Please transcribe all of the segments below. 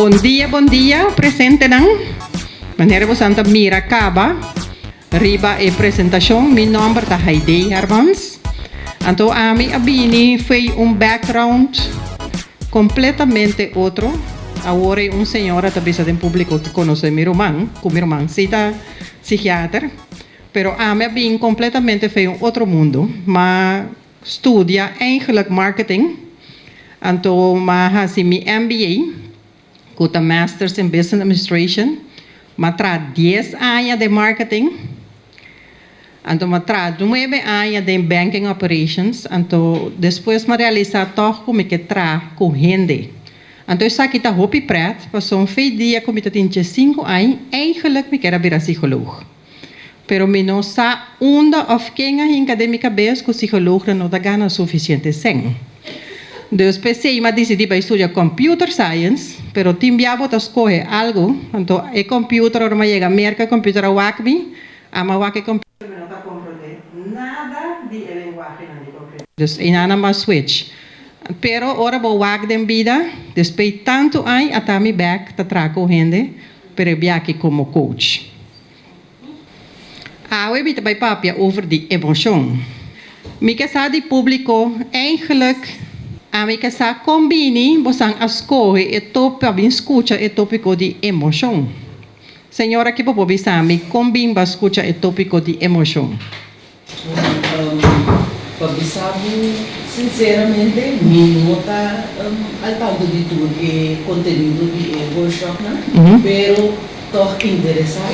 Bon dia, bon dia, presentenan. Manera bosan ta mira kaba riba e presentashon, mi nòmber ta Haidee Hermans. Anto ami a bini fo'i un background kompletamente otro. Awor ei un señora ta bisa den públiko ku konosé mi ruman, ku mi ruman sí ta psikiater. Pero ami a bin kompletamente fo'i un otro mundu. M'a studia eigenlijk marketing, anto m'a hasi mi MBA, ku ta Masters in Business Administration. M'a traha dies aña den marketing, anto m'a traha nuebe aña den banking operations, anto despues m'a realisá tòg ku mi ke traha ku hende. Anto esaki ta hopi pret, pasobra un fei dia ku mi ta tin diesinku aña, eigenlijk mi ker a bira psicoloog. Pero mi no sa unda of ken a hinka den mi kabes ku psicoloognan no ta gana sufisiente sèn. Dus p'esei mi a disidí bai studia computer science, pero tin bia bo ta skohe algu, anto e computer ora mi a yega Merka e computer a wak mi, ami a wak e computer mi no ta komprondé nada di e lenguahenan di computer. Dus einan mi a switch. Pero ora bo wak den bida, despues tantu aña ata mi bèk ta traha ku hende, pero e biaha aki komo coach. Awe mi ta bai papia over di emoshon. Mi ke sa di públiko, eigenlijk ami ke sa kon bini bosan a skohe e top pa bin skucha e tópiko di emoshon. Señora ki bo por bisa mi kon bin bo a skucha e tópiko di emoshon? Pa bisa bo sinceramente mi no ta al tanto di tur e contenido di e workshopnan, pero toch interesa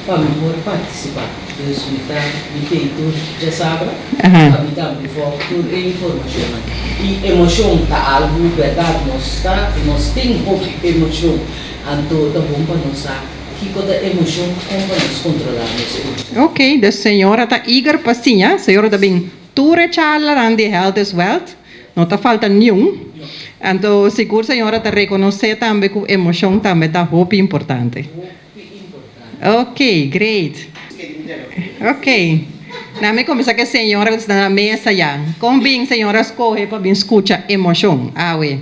pa mi por participa. Dus mi ta mi tei tur djasabra pa mi tambe volg tur e informacionnan. Y emocion ta algo berdad nos ta nos tin hopi emocion anto ta bon pa nos sa. Kiko ta emoshon? Kon pa nos kontrolá nos emoshon? Ok, de señora ta eager pa siña. Señora ta bin tur e charlanan di Health is Wealth. No ta falta niun. Anto sigur señora ta rekonosé tambe ku emoshon tambe ta hopi importante. Hopi importante. Ok, great. Ok, nan mi kuminsá ku e señora ku ta na mesa ya. Kon bin señora skohe pa bin skucha emoshon awe?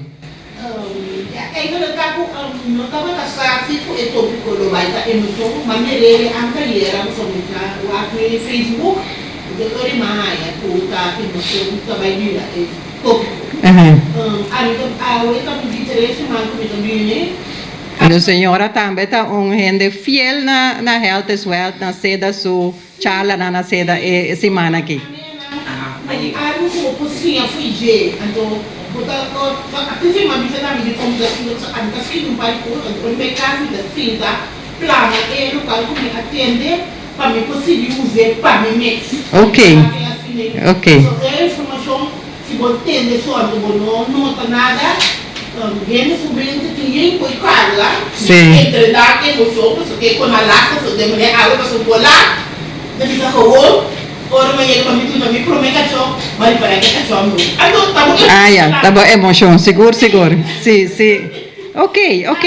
Ja, eigenlijk ta ku no tabata sa si ku e topiko lo bai ta emoshon, ma mir'é ankayera pasobra mi ta wak mi Facebook, enton ora mi a haña ku ta emoshon ta bai bira e topiko. Ami ta awe ta mi di tres siman ku mi ta bini. Anto señora tambe ta un hende fiel na na Health is Wealth na seda su charlanan na seda e siman aki. Algu ku bo por siña fo'i dje. Anto bo ta p'esei mi a bisa tambe di komunikashon ku ami ta skirbi un par di kos anto ora mi bai kas mi ta sinta plana e lokal ku mi atende pa mi por sigui us'é pa mi mes. Pasobra e informashon si bo tende so anto bo no nota nada hende su mente tin yen ku e karga entre nan emoshon pasobra ke kon a lak pasobra den manera awe pasobra bo lak ta bisa gewoon. Ora mi a yega pa mi tuna mi prome kachó, m'a ripará ku e kachó a muri. Anto, ta bo emoshon. Ah ya, ta bo emoshon, sigur sigur. Si, si. Ok, ok.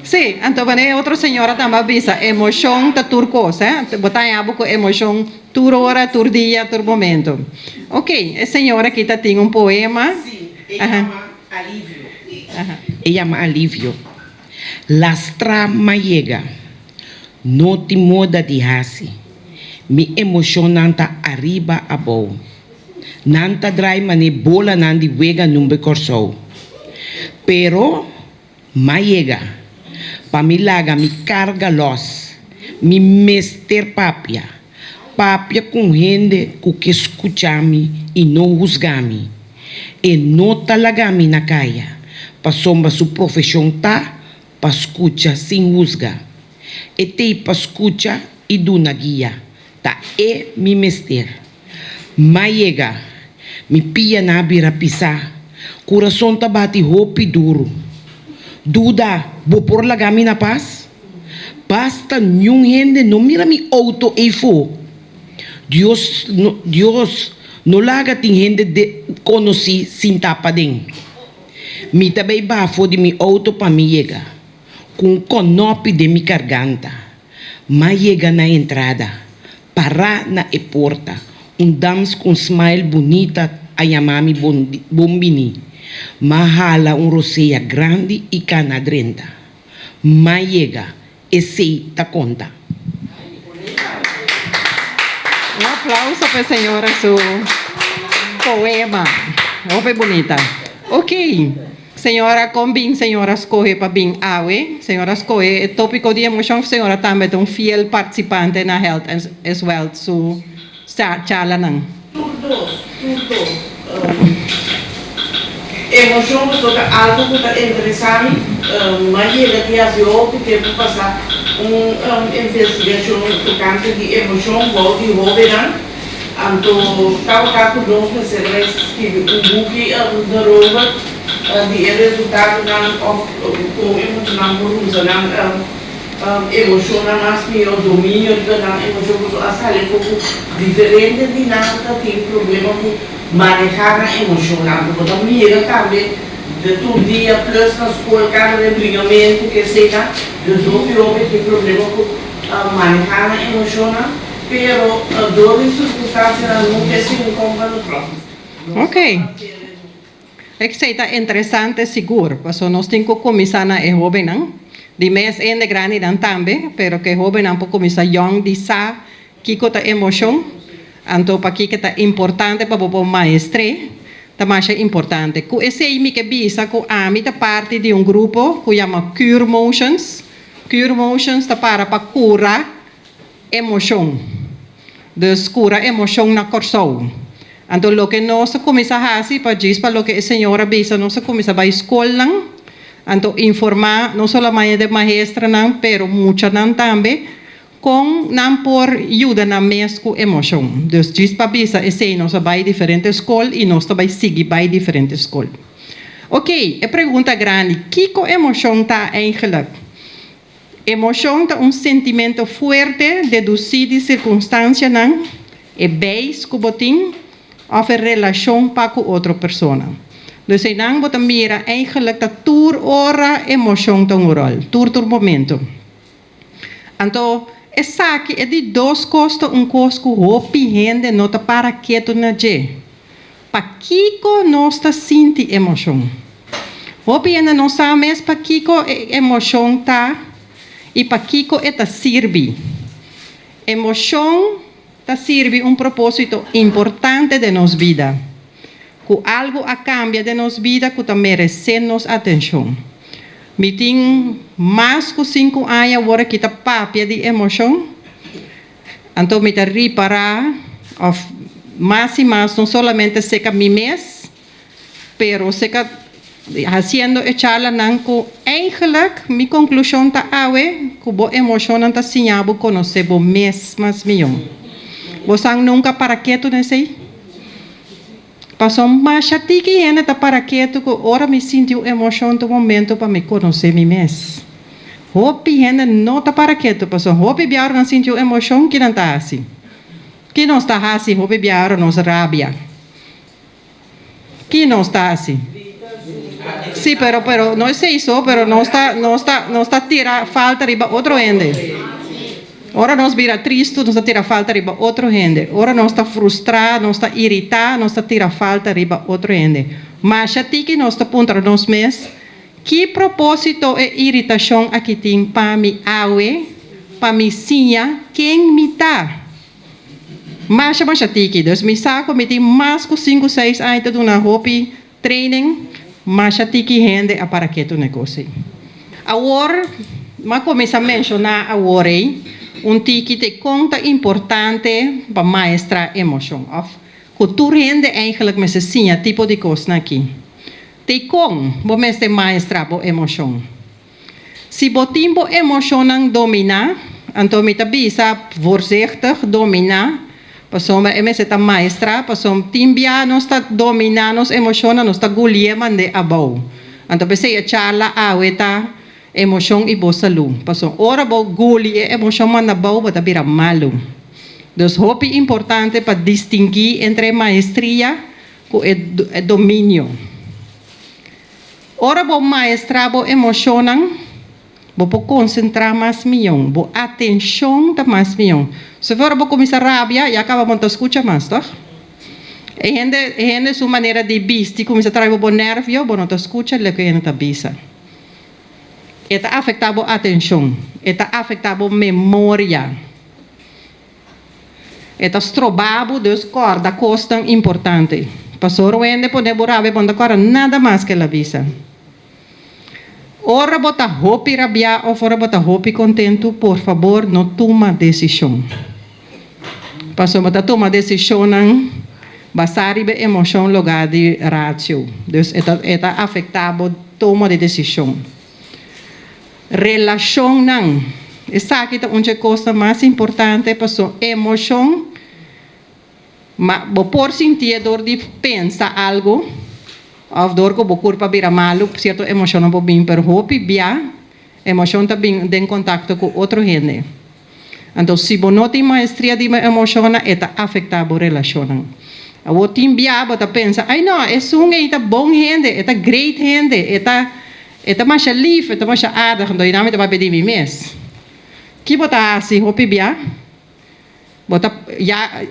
Si, anto wanneer e otro señora tambe a bisa, emoshon ta tur kos, eh. Bo ta haña bo ku emoshon tur ora, tur dia, tur momento. Ok, e señora aki ta tin un poema. Si, e yama Alivio. E yama Alivio. Lastra m'a yega. No tin moda di hasi. Mi emoshonnan ta ariba abou. Nan ta drai man'e bolanan di wega number Kòrsou. Pero m'a yega pa mi laga mi karga lòs. Mi mester papia. Papia ku un hende ku ke skucha mi i no husga mi. E no ta laga mi na kaya, pasobra su profeshon ta pa skucha sin husga. E t'ei pa skucha i duna guia. Ta e mi mester. M'a yega. Mi pianan a bira pisá. Kurason ta bati hopi duru. Duda, bo por laga mi na pas? Basta niun hende no mira mi outo eifó. Dios, Dios no laga tin hende de konosí sintá paden. Mi ta bay bafo di mi auto pa mi yega, cu un konopi den mi carganta. M'a yega na entrada, pará na e porta, un dams cu un smile bunita a yama mi bon bini. M'a hala un rosea grandi i kana drenta. M'a yega, esei ta konta. Un aplauso pa e señora su poema. Hopi bunita. Ok. Señora kon bin señora skohe pa bin awe? Señora skohe e tópiko di emoshon of señora tambe ta un fiel partisipante na Health is Wealth su charlanan? Tur dos, tur dos. Emoshon pasobra ta algu ku ta interesá mi. M'a yega di hasi hopi tempu pasá un investigashon tokante di emoshon bou di hóbennan. Anto tabata ku nos mester bai skibi un buki daarover di e resultatonan òf kon e muchanan por usa nan emoshonnan mas mihó, dominio riba nan emoshon pasobra a sali afó ku diferente di nan ta tin problema ku manehá nan emoshonnan. Anto bo ta mira tambe de tur dia plus na skol kada bes bringamentu keseinan, dus hopi hopi tin problema ku manehá nan emoshonnan. Pero dor di circunstancianan nunca e sin compra no próximo. Ok. Esei ta interesante sigur, paso nos tin cu cuminsa na e hobennan, di mes hende grandinan tambe, pero cu e hobennan por cuminsa yong di sa kico ta emocion, anto pakico ta importante pa bo por maestr'é, ta masha importante. Cu esei mi ke bisa cu ami ta parti di un grupo cu yama Cure Motions. Cure Motions ta para pa cura Emoshon. Dus kura emoshon na Kòrsou. Anto loke nos a kuminsá hasi pa djis pa loke e señor a bisa nos a kuminsá bai skolnan, anto informá no solamente maestranan pero muchanan tambe kon nan por yuda nan mes ku emoshon. Dus djis pa bisa esei nos a bai diferente skol i nos ta bai sigui bai diferente skol. Oke, e pregunta grandi, kiko emoshon ta eigenlijk? Emoshon ta un sentimento fuerte dedusí di sirkunstansianan, e beis ku bo tin òf e relashon pa ku otro persona. Dus einan bo ta mira eigenlik ta tur ora emoshon ta un ròl, tur tur momento. Anto esaki e di dos kos ta un kos ku hopi hende no ta para ketu na dje. Pakiko nos ta sinti emoshon? Hopi hende no sa mes pakiko e emoshon ta i pakiko e ta sirbi. Emoshon ta sirbi un propósito importante den nos bida. Ku algu a kambia den nos bida ku ta meresé nos atenshon. Mi tin mas ku sinku aña awor aki ta papia di emoshon. Anto mi ta ripará òf mas i mas no solamente seka mi mes, pero seka hasiendo e charlanan ku eigenlijk mi konklushon ta awe ku bo emoshonnan ta siña bo konosé bo mes mas mihó. Bo san nunka para ketu na esei? Pasobra masha tiki hende ta para ketu ku ora mi sinti un emoshon ta un momento pa mi konosé mi mes. Hopi hende no ta para ketu pasobra hopi bia ora nan sinti un emoshon ki nan ta hasi? Ki nos ta hasi hopi bia ora nos rabia? Ki nos ta hasi? Sí, pero pero no esei so, pero nos ta nos ta nos ta tira falta riba otro hende. Ora nos bira tristu, nos ta tira falta riba otro hende. Ora nos ta frustrá, nos ta iritá, nos ta tira falta riba otro hende. Masha tiki nos ta puntra nos mes, Ki propósito e iritashon aki tin pa mi awe, pa mi siña ken mi ta? Masha masha tiki. Dus mi sa ku mi tin mas ku sinku seis aña ta duna hopi Training, Masha tiki hende a para ketu na e kos ei. Awor, m'a kuminsá menshoná awor ei un tiki te kon ta importante pa maestrá emoshon òf ku tur hende eigenlijk mester siña tipo di kosnan aki. Te kon bo mester maestrá bo emoshon? Si bo tin bo emoshonnan dominá, anto mi ta bisa voorzichtig dominá, pasobra e mester ta maestrá, pasobra tin bia nos ta dominá nos emoshonnan, nos ta gulié mand'é abou. Anto p'esei e charla awe ta Emoshon i bo salú. Pasobra ora bo guli e emoshon manda abou, bo ta bira malu. Dus hopi importante pa distinguí entre e maestria ku e dominio. Ora bo maestrá bo emoshonnan, bo por konsentrá mas mion, bo atenshon ta mas mion. Si ora bo kuminsá rabia, ya kaba bo no ta skucha mas, tòg? E hende e hende su manera di bisti kuminsá trae bo bo nèrvio, bo no ta skucha loke e hende ta bisa. E ta afektá bo atenshon, e ta afektá bo memoria. E ta stroba bo dus kòrda kosnan importante. Pasobra un hende pone bo rabia bo no ta kòrda nada mas ke el a bisa. Ora bo ta hopi rabiá òf ora bo ta hopi kontentu, por fabor no tuma desishon. Pasobra bo ta tuma desishonnan basá riba e emoshon lugá di ratio. Dus e ta e ta afektá bo toma di desishon. Relashonnan. Esaki ta un dje kosnan mas importante pasobra emoshon ma bo por sintié dor di pensa algu òf dor ku bo kurpa bira malu sierto emoshonnan por bin pero hopi bia emoshon ta bin den kontakto ku otro hende. Anto si bo no tin maestria di bo emoshonnan e ta afektá bo relashonnan. Awor tin bia bo ta pensa, ai no, esun ei ta bon hende, e ta great hende, e ta e ta masha lif, e ta masha aardig, anto i nan mi ta papia di mi mes. Ki bo ta hasi hopi bia? Bo ta ya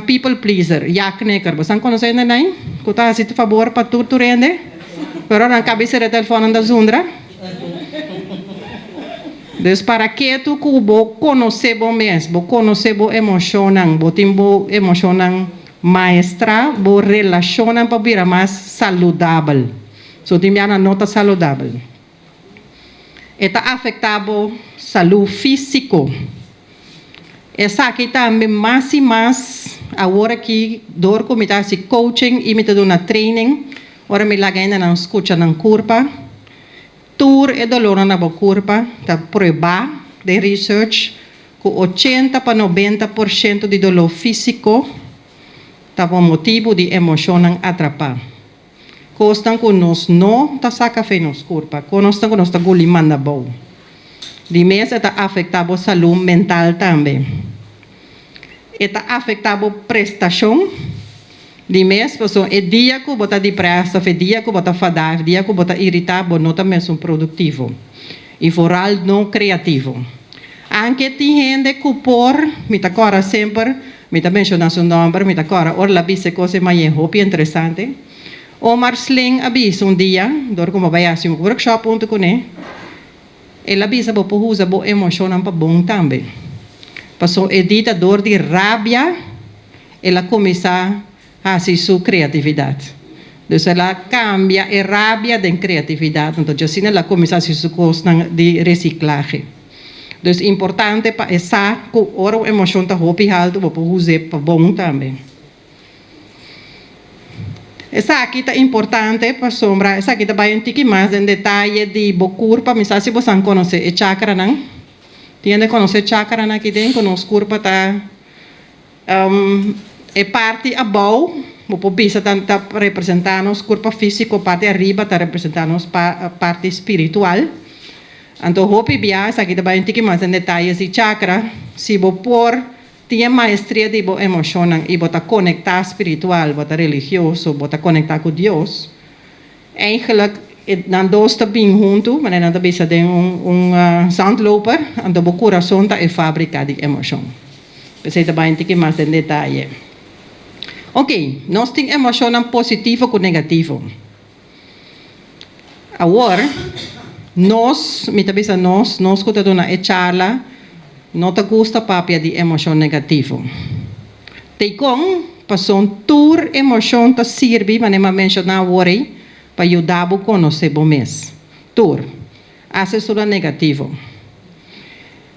people pleaser, ya knikker. Bo san konosé hende nai ku ta hasi fabor pa tur tur hende, pero nan kabi sera telefòn nan ta zundra? Dus para ketu ku bo konosé bo mes, bo konosé bo emoshonnan, bo tin bo emoshonnan maestrá, bo relashonnan por bira mas saludabel. So tin bia nan no ta saludabel. E ta afektá bo salú físiko. Esaki tambe mas i mas awor aki dor ku mi ta hasi coaching i mi ta duna training, ora mi laga hendenan skucha nan kurpa, Tur e dolornan na bo kurpa ta pruebá den research ku ochenta pa 90% di doló físiko ta pa motibu di emoshonnan atrapá. Kosnan ku nos no ta saka fe nos kurpa, konosnan ku nos ta guli manda bou. Di mes e ta afektá bo salú mental tambe. E ta afektá bo prestashon. Di mes, pasobra e dia ku bo ta depressed òf e dia ku bo ta fadá, e dia ku bo ta iritá, bo no ta mesun produktivo i vooral no kreativo. Anke tin hende ku por, mi ta kòrda semper, mi ta menshoná su nòmber, mi ta kòrda ora el a bisa e kos e mañe hopi interesante. Omar Sling a bisa un dia, dor ku bo bai hasi un workshop huntu kuné, El a bisa bo por usa bo emoshonnan pa bon tambe. Pasobra e di ta dor di rabia el a kuminsá hasi su kreatividat. Dus el a kambia e rabia den kreatividat, anto djasina el a kuminsá hasi su kosnan di resiklahe. Dus importante pa e sa ku ora un emoshon ta hopi haltu bo por us'é pa bon tambe. Esaki ta importante pasobra esaki ta bai un tiki mas den detaye di bo kurpa. Mi sa si bosan konosé e chakranan. Tin hende konosé chakranan aki den ku nos kurpa ta e parti abou bo por bisa ta ta representá nos kurpa físiko, parti ariba ta representá nos parti spiritual. Anto hopi bia esaki ta bai un tiki mas den detaye si chakra. Si bo por Tin e maestria di bo emoshonnan i bo ta konektá spiritual, bo ta religioso, bo ta konektá ku Dios. Eigenlijk e nan dos ta bin huntu, manera nan ta bisa den un un zandloper, anto bo kurason ta e fábrika di emoshon. P'esei ta bai un tiki mas den detaye. Oké, nos tin emoshonnan positivo ku negativo. Awor, nos, mi ta bisa nos, nos ku ta duna e charla, no ta gusta papia di emoshon negativo. Dikon? Pasobra tur emoshon ta sirbi, manera mi a menshoná awor ei, pa yuda bo konosé bo mes. Tur. Hasta esun negativo.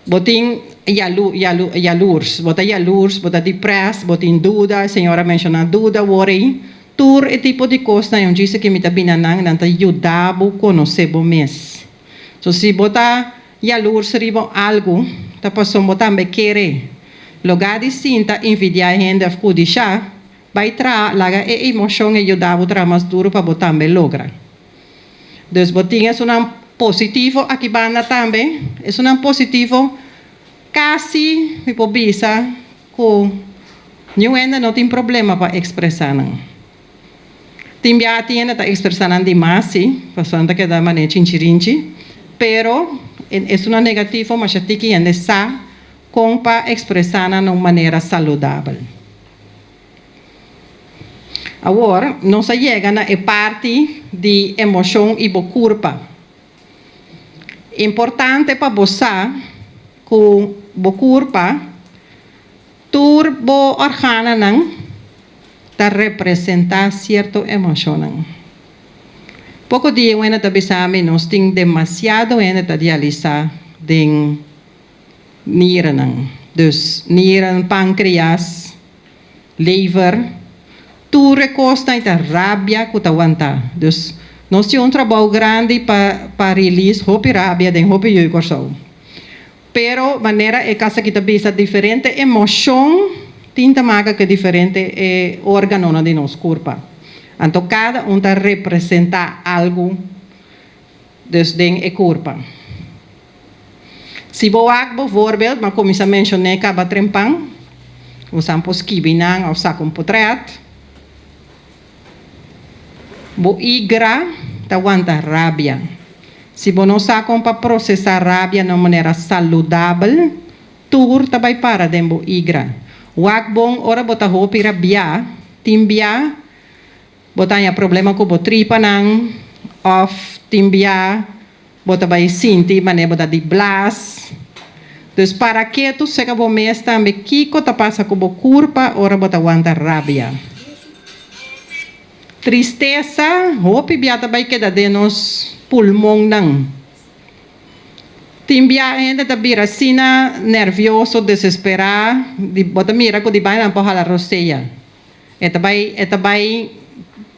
Bo tin yalu, yalu, yalurs. Bo ta yalurs, bo ta depressed, bo tin duda, e señor a menshoná duda awor ei. Tur e tipo di kosnan e un djise ke mi ta bina nan, nan ta yuda bo konosé bo mes. So si bo ta yalurs riba un algu, ta pasobra bo tambe kere. Logá di sinta envidiá hende òf kudishá, bai traha, laga e emoshon e yuda bo traha mas duru pa bo tambe logra. Dus bo tin esunnan positivo aki banda tambe. Esunnan positivo kasi mi por bisa ku niun hende no tin problema pa ekspresá nan. Tin biaha tin hende ta ekspresá nan dimas si, pasobra nan ta keda manera chinchirinchi, pero esunnan negativo masha tiki hende sa kon pa ekspresá nan na un manera saludabel. Awor, nos a yega na e parti di emoshon i bo kurpa. Importante pa bo sa ku bo kurpa, tur bo organanan ta representá sierto emoshonnan. Poko dia un hende ta bisa mi nos tin demasiado hende ta dialisá den nieranan. Dus nieren, pankreas, lever, tur e kosnan i ta rabia ku ta wantá. Dus nos tin un trabou grandi pa pa release hopi rabia den hopi yu Kòrsou. Pero manera e kas aki ta bisa diferente emoshon tin ta maka ku e diferente e organonan di nos kurpa. Anto kada un ta representá algu dus den e kurpa. Si bo wak bo voorbeeld, m'a kuminsá menshoné kaba trempan, bo sa por skibi nan òf saka un potrèt. Bo igra ta wanta rabia. Si bo no sa kon pa prosesá rabia na un manera saludabel, tur ta bai para den bo igra. Wak bon ora bo ta hopi rabiá, tin bia bo ta haña problema ku bo tripanan òf tin bia bo ta bai sinti manera bo ta di blas. Dus para ketu seka bo mes tambe kiko ta pasa ku bo kurpa ora bo ta wanta rabia. Tristesa hopi bia ta bai keda den nos pulmonnan. Tin bia hende ta bira asina nervioso, desesperá, di bo ta mira ku di bai nan por hala rosea. E ta bai e ta bai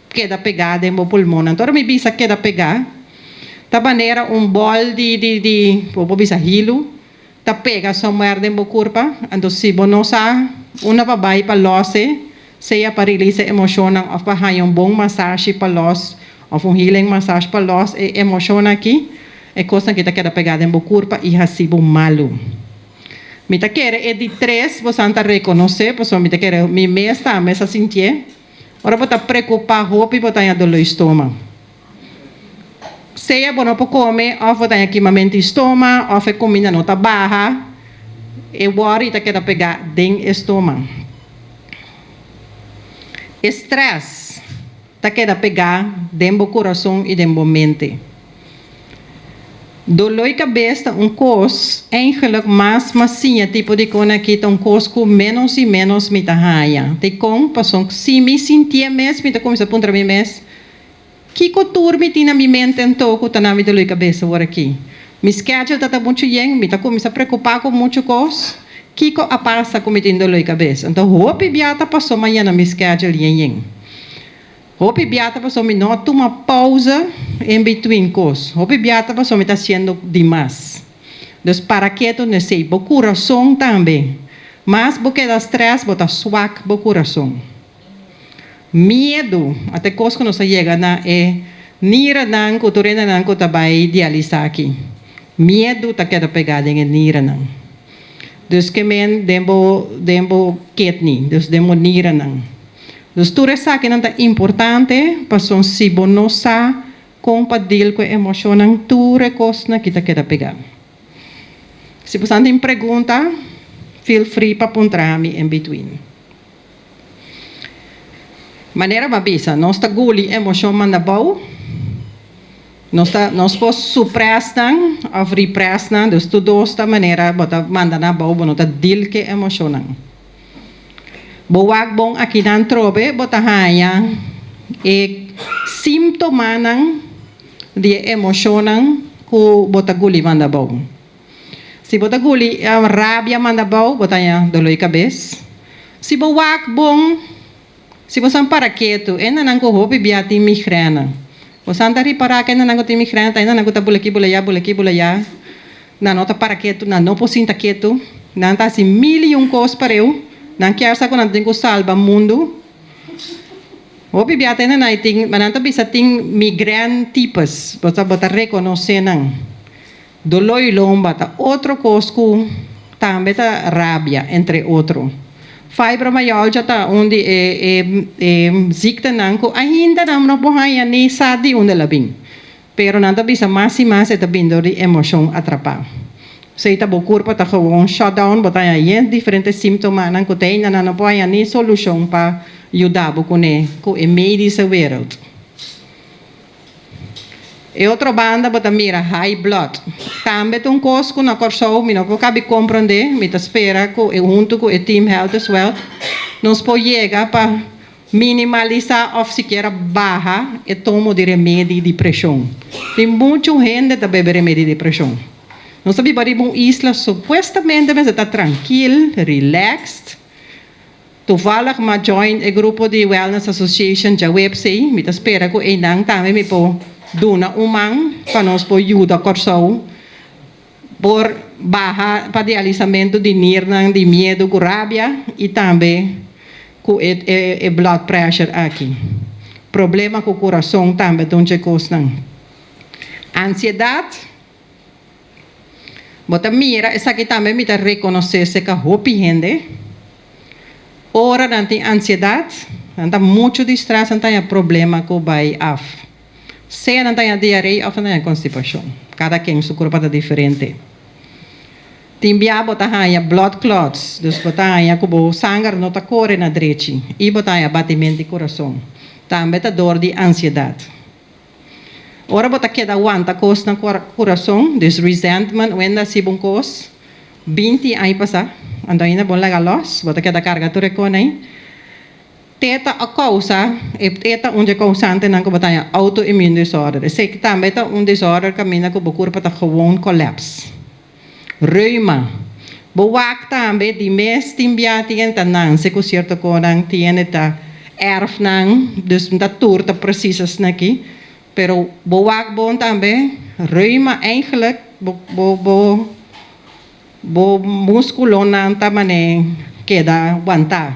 keda pegá den bo pulmonnan. Anto ora mi bisa keda pegá, ta manera un bòl di di di bo por bisa hilu ta pega somewhere den bo kurpa. Anto si bo no sa unda pa bai pa lòs e, sea pa release e emoshonnan òf pa haña un bon masashi pa lòs òf un healing massage pa lòs e emoshonnan aki, e kosnan aki ta keda pegá den bo kurpa i hasi bo malu. Mi ta kere e di tres bosan ta rekonosé, pasobra mi ta kere mi mes tambe sa sintié. Ora bo ta preokupá hopi bo ta haña doló di stoma. Sea bo no por kome òf bo ta haña kimamentu di stoma òf e kuminda no ta baha, e wòri ta keda pegá den e stoma. E strès ta keda pegá den bo kurason i den bo mente. Doló di kabes ta un kos eigenlijk mas mas siña tipo di kon aki ta un kos ku ménos i ménos mi ta haña. Dikon? Pasobra si mi sintié mes mi ta kuminsá puntra mi mes, Kiko tur mi tin na mi mente anto ku ta na mi doló di kabes awor aki? Mi schedule ta ta muchu yen, mi ta kuminsá preokupá ku muchu kos. Kiko a pasa ku mi tin doló di kabes? Anto hopi bia ta pasó mañana mi schedule yen yen. Hopi bia ta pasobra mi no a tuma pausa in between kos. Hopi bia ta pasobra mi ta hasiendo dimas. Dus para ketu nesei. Bo kurason tambe. Mas bo keda stress bo ta swak bo kurason. Miedu, ata e kos ku nos a yega na e niranan ku tur hendenan ku ta bai dialisa aki. Miedu ta keda pega den e niranan. Dus ke men den bo den bo kidney, dus den bo niranan. Dus tur esakinan ta importante pasobra si bo no sa kon pa deal ku e emoshonnan tur e kosnan aki ta keda pega. Si boso tin pregunta feel free pa puntra mi in between. Manera bo a bisa nos ta guli emoshon manda bou, nos ta nos por supres nan of repress nan dus tur dos ta manera bo ta manda nan abou bo no ta deal ku e emoshonnan. Bo wak bon akinan trobe bo ta haña e símtomanan di e emoshonnan ku bo ta guli manda abou. Si bo ta guli rabia manda abou bo ta haña doló di kabes. Si bo wak bon, si bo san para ketu, hendenan ku hopi bia tin migrèna. Bo san ta ripará ku hendenan ku tin migrèna ta hendenan ku ta bula aki bula ya, bula aki bula ya. Nan no ta para ketu, nan no por sinta ketu, nan ta hasi mil i un kos pareu, nan kier sa ku nan tin ku salba mundu. Hopi bia ta hende nan tin, ma nan ta bisa tin migraine types, bo ta bo ta rekonosé nan. Doló i lomba ta otro kos ku tambe ta rabia, entre otro. Fibromyalgia ta un di e e e ziektenan ku ainda nan no por haña ni sa di unda el a bin. Pero nan ta bisa mas i mas e ta bin dor di emoshon atrapá. Esei ta bo kurpa ta gewoon shut down, bo ta haña yen diferente símtomanan ku te ainda nan no por haña ni solushon pa. yuda bo kuné ku e medische wereld. E otro banda bo ta mira high blood. Tambe ta un kos ku na Kòrsou mi no por kabi komprondé, mi ta spera ku e huntu ku e team Health is Wealth nos por yega pa minimalisá òf sikiera baha e tomo di remedi di preshon. Tin muchu hende ta bebe remedi di preshon. Nos ta biba riba un isla supuestamente mester ta trankil, relaxed. Toevallig m'a join e grupo di Wellness Association djaweps ei, mi ta spera ku einan tambe mi por duna un man pa nos por yuda Kòrsou por baha pa dialisamentu di nirnan di miedu ku rabia i tambe ku e e blood pressure aki. Problema ku kurason tambe ta un dje kosnan. Ansiedat. Bo ta mira esaki tambe mi ta rekonosé serka hopi hende. Ora nan tin ansiedat, nan ta muchu distras, nan ta haña problema ku bai af. Sea nan ta haña diaré òf nan ta haña konstipashon. Kada ken su kurpa ta diferente. Tin bia bo ta haña blood clots, dus bo ta haña ku bo sanger no ta kore na drechi i bo ta haña batimento di kurason. Tambe ta dor di ansiedat. Ora bo ta keda wanta kos na kurason, dus resentment, wenda hasi bo un kos 20 aña pasá, anto ainda bo laga lòs, bo ta keda karga tur e kon ei. Te ta a kousa, e te ta un di e kousantenan ku bo ta haña autoimmune disorder. Esei tambe ta un disorder kaminda ku bo kurpa ta gewon kòlèps. Reuma. Bo wak tambe di mes tin bia tin ta nanse ku sierto konan tiene ta erf nan dus no ta tur ta precies asina aki pero bo wak bon tambe reuma eigenlijk bo bo bo bo muskulonan ta mane keda wanta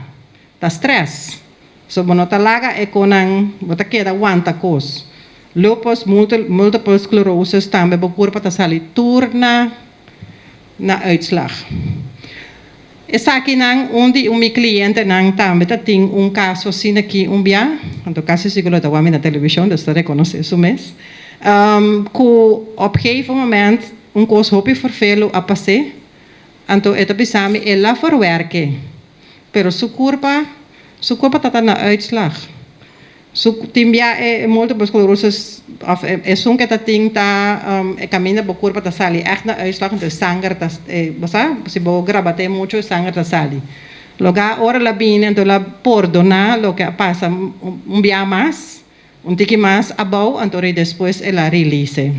Ta stress. So bo no ta laga e konan, bo ta keda wanta kos. Lupus, multiple sclerosis tambe bo kurpa ta sali tur na na uitslag. Esakinan un di un mi klientenan tambe ta tin un kaso asina aki un bia, anto kasi sigur lo ta wak mi na televishon dus ta rekonosé su mes, ku op gegeven moment un kos hopi fervelu a pas'é, anto e ta bisa mi el a verwerk'é. Pero su kurpa, su kurpa ta ta na uitslag. Su tin bia e multiple sclerosis of esun ke ta tin ta e kaminda bo kurpa ta sali ègt na uitslag anto e sanger ta bo sa si bo grabate muchu e sanger ta sali. Loga ora el a bini anto el a pordoná loke a pasa un bia mas, un tiki mas abou anto ora despues el a release.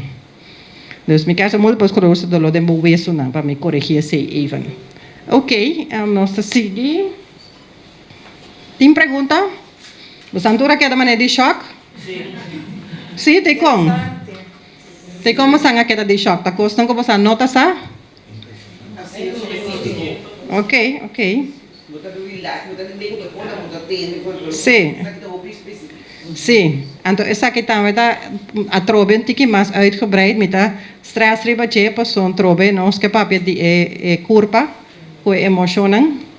Dus mi kasa multiple sclerosis doló den bo wesunan pa mi coregi esey even. Ok, nos ta sigui. Tin pregunta? Bosan tur a keda manera di shock? Si, te con? Te con bosan a keda di shock? Ta cosnan cu bosan no ta sa? Ok, ok. Sí. Sí, anto esaki tambe ta atrobe un tiki mas uitgebreid, mi ta stress riba dje pasobra trobe nos ke papia di e e kurpa ku e emoshonnan.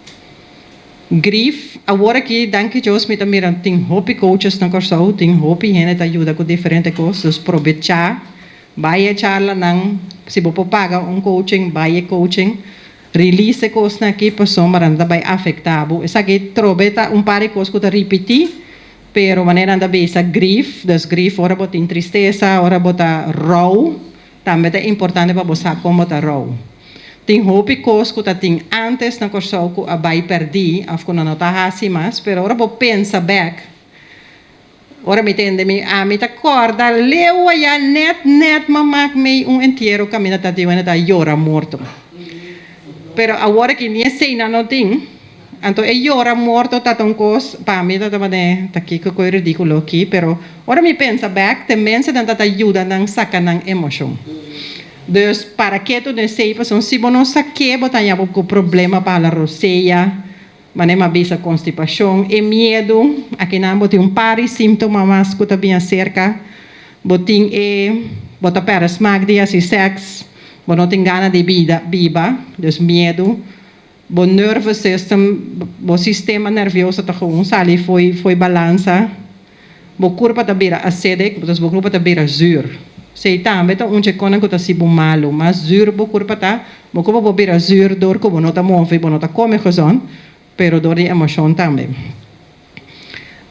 Grief, awor aki danki Dios mi ta mira tin hopi coaches na Kòrsou, tin hopi hende ta yuda ku diferente kos, dus probechá bai e charlanan, si bo por paga un coaching bai e coaching. Release e kosnan aki pasobra nan ta bai afektá bo. Esaki trobe ta un par di kos ku ta ripití, pero manera nan ta bisa grief, dus grief ora bo tin tristesa, ora bo ta rou, tambe ta importante pa bo sa kon bo ta rou. Tin hopi kos ku ta tin ántes na Kòrsou ku a bai pèrdí òf ku nan no ta hasi mas, pero ora bo pensa bèk, Ora mi tende mi ami ta corda leu aya net net ma mak mei un entiero caminda ta tin wende ta yora morto. Pero awor aki ni esey nan no tin. Anto e yora morto ta ta un cos pa mi ta ta mane ta kico coy ridiculo aki pero ora mi pensa bek te mensenan ta ta yuda nan saca nan emocion. Dus para ke tur esey pasobra si bo no sake bo ta haña bo cu problema pa hala rosea. Manera mi a bisa konstipashon, e miedu, akinan bo tin un par di símtoma mas ku ta bin aserka, bo tin e bo ta pèrdè smak di hasi sèks, bo no tin gana di bida biba, dus miedu, bo nervous system, bo sistema nervioso ta gewoon sali fo'i fo'i balansa, bo kurpa ta bira acidic, dus bo kurpa ta bira zuur. Esei tambe ta un dje konan ku ta hasi bo malu. Mas zuur bo kurpa ta, bo kurpa por bira zuur dor ku bo no ta move, bo no ta kome gezond, pero dor di emoshon tambe.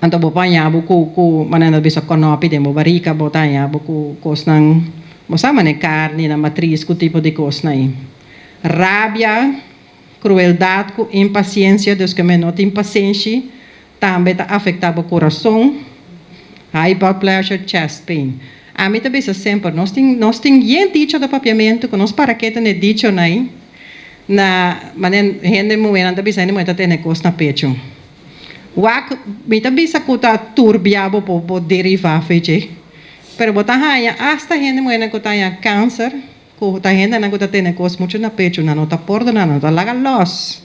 Anto bo por haña bo ku ku manera nan ta bisa kònòpi den bo barika, bo ta haña bo ku kosnan, bo sa manera karni na matris ku tipo di kosnan ei. Rabia, krueldat ku impasiensia, dus ke men no tin pasenshi, tambe ta afektá bo kurason, high blood pressure, chest pain. Ami ta bisa semper, nos tin nos tin yen dicho ta papiamentu ku nos para ke tene dichonan ei na manera hende muhénan ta bisa hende muhé ta tene kos na pechu. Wak, mi ta bisa ku ta turbia bo por bo derivá fe dje. Pero bo ta haña asta hende muhénan ku ta haña kanser, ku ta hendenan ku ta tene kos muchu na pechu, nan no ta pordoná, nan no ta laga lòs.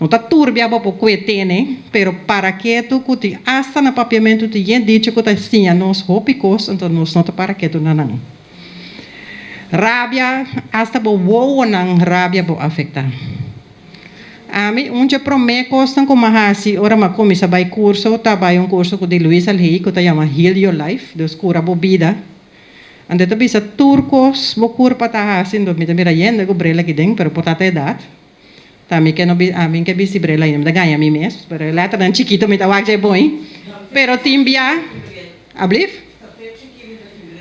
No ta turbia bo por kue tene, pero para ketu ku tin asta na papiamentu tin yen dicho ku ta siña nos hopi kos, anto nos no ta para ketu na nan. Rabia, asta bo wowonan rabia bo afektá. Ami, un dje promé kosnan ku m'a hasi ora m'a kuminsá bai kurso ta bai un kurso ku di Luis Alhey ku ta yama Heal Your Life, dus kura bo bida. Anto e ta bisa tur kos bo kurpa ta hasi, anto mi ta mira yende ku bril aki den, pero por ta ta edat. Ta mi ke no bi, ami ke bisti bril ainda, mi ta gaña mi mes, pero e lèternan chikito mi ta wak dje bon. Pero tin bia, ablief?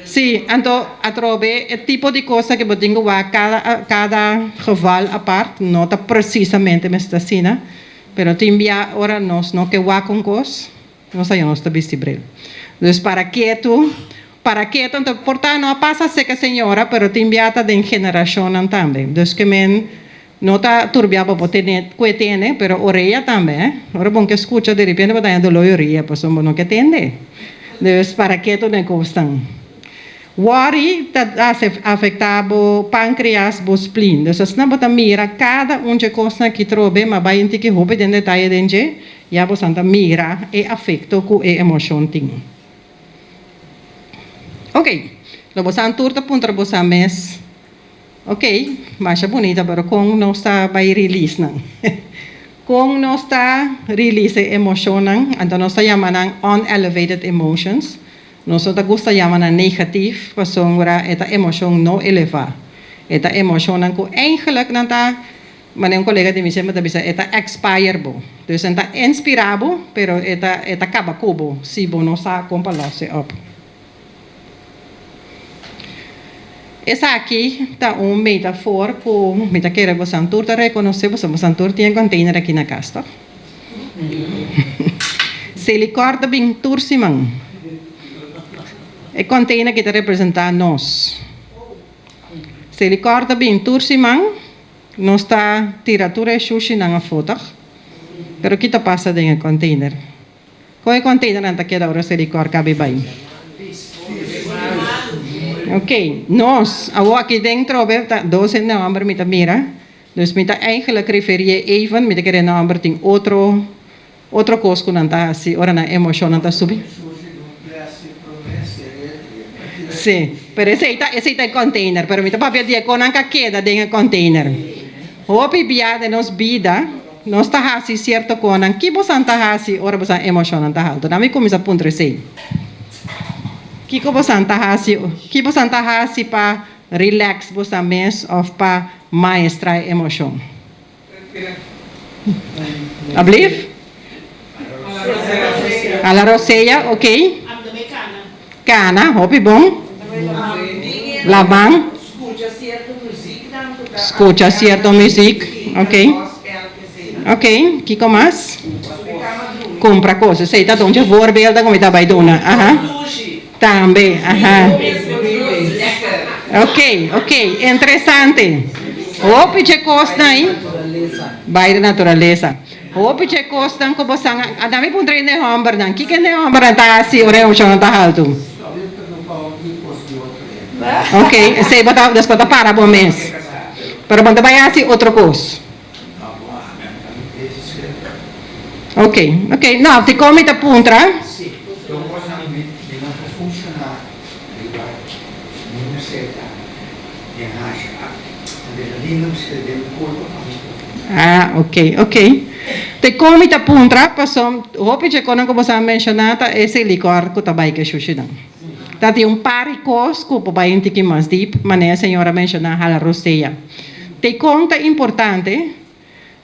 Sí, anto atrobe e tipo di cosa ke bo tin ku wak kada kada geval apart, no ta presisamente mester ta asina, pero tin bia ora nos no ke wak un kos, nos a nos ta bisti bril. Dus para ketu, para ketu, anto por ta no a pasa seka señora, pero tin bia ta den generashonnan tambe. Dus ke men no ta turbia bo por tene ku e tene, pero orea tambe, eh. Ora bo no ke skucha derepente bo ta haña doló di orea pasobra bo no ke tende. Dus para ke tur den kosnan. Worry ta afektá bo pankreas, bo spleen. Dus asina bo ta mira kada un dje kosnan aki trobe, ma bai un tiki hopi den detaye den dje, ya bosan ta mira e afekto ku e emoshon tin. Ok, lo bosan tur ta puntra bosan mes. Ok, masha bunita pero kon nos ta bai release nan? Kon nos ta release e emoshonnan? Anto nos ta yama nan unelevated emotions. Nos no ta gusta yama nan negatief pasobra e ta emoshon no elevá. E ta emoshonnan ku eigenlijk nan ta, manera un kolega di mi semper ta bisa, e ta expire bo. Dus nan ta inspirá bo pero e ta e ta kaba ku bo si bo no sa kon pa lòs e òp. Esaki ta un metafoor ku mi ta kere bosan tur ta rekonosé, pasobra bosan tur tin e container aki na kas, tòg? Selikor ta bin tur siman. E container aki ta representá nos. Selikor ta bin tur siman, nos ta tira tur e shushinan afó, tòg? Pero ki ta pasa den e container? Kon e containernan ta keda ora Selikor kabe bai? Ok, nos, awor aki den trobe ta dos hende homber mi ta mira, dus mi ta eigenlijk referie even, mi ta kere hende homber tin otro, otro kos ku nan ta hasi ora nan emoshonnan ta subi. Sí, pero esei ta, esei ta e container, pero mi ta papia di e konnan ka keda den e container. Hopi bia den nos bida nos ta hasi sierto konan. Ki bosan ta hasi ora bosan emoshonnan ta haltu? Nan mi kuminsá puntra esei. Kiko bosan ta hasi, ki bosan ta hasi pa relax bosan mes òf pa maestrá e emoshon? Ablief? Hala rosea, ok. Kana, hopi bon. Laban. Skucha sierto muziek, ok. Ok, kiko mas? Kumpra kos, esei ta dun dje voorbeelden ku mi ta bai duna, aha. Tambe, aha. Ok, ok, interesante. Hopi dje kosnan ei. Bai de naturalesa. Hopi dje kosnan ku bosan a dami puntra hende hòmbernan. Kiko hende hòmbernan ta hasi ora e emoshonnan ta haltu? Ok, esei bo ta, des bo ta para bo mes. Pero bo no ta bai hasi otro kos. Ok, ok. No, dikon mi ta puntra? Ah, ok, ok. Dikon mi ta puntra? Pasobra hopi dje konan ku boso a menshoná ta e silikòr ku ta bai ku e shushinan. Ta tin un par di kos ku por bai un tiki mas dip, manera e señor a menshoná, hala rosea. Dikon ta importante?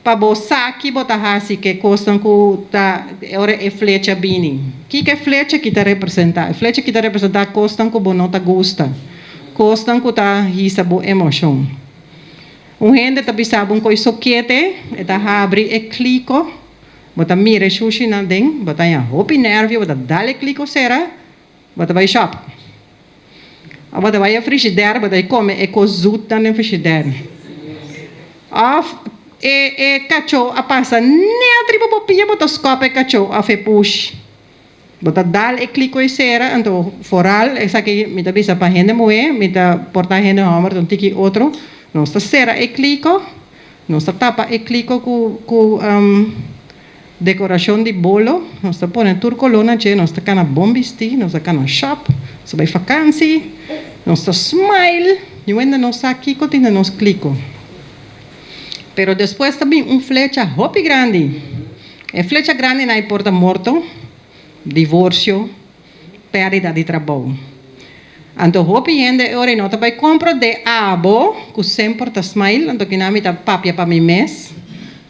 Pa bo sa ki bo ta hasi ku e kosnan ku ta ora e flecha bini. Kiko e flecha ki ta representá? E flecha ki ta representá kosnan ku bo no ta gusta, kosnan ku ta hisa bo emoshon. Un hende ta bisa bo un kos sokete, e ta habri e kliko, bo ta mira e shushinan den, bo ta haña hopi nèrvio, bo ta dal e kliko sera, bo ta bai shòp. Òf bo ta bai e frishider, bo ta bai kome e kos zutnan den frishider. Òf e e kachó a pasa nèt riba bo pia, bo ta skòp e kachó òf e pushi. Bo ta dal e kliko i sera, anto foral esaki mi ta bisa pa hende muhé, mi ta porta hende hòmber ta un tiki otro, nos ta sera e kliko, nos ta tapa e kliko ku ku dekorashon di bolo, nos ta pone tur koló na dje, nos ta kana bon bistí, nos ta kana shòp, nos ta bai fakansi, nos ta smile, niun hende no sa kiko tin den nos kliko. Pero despues ta bin un flecha hopi grandi. E flecha grandi na e por ta morto, divorsio, pèrdida di trabou. Anto hopi hende e ora ei no ta bai komprondé abo ku semper ta smile, anto kina mi ta papia pa mi mes,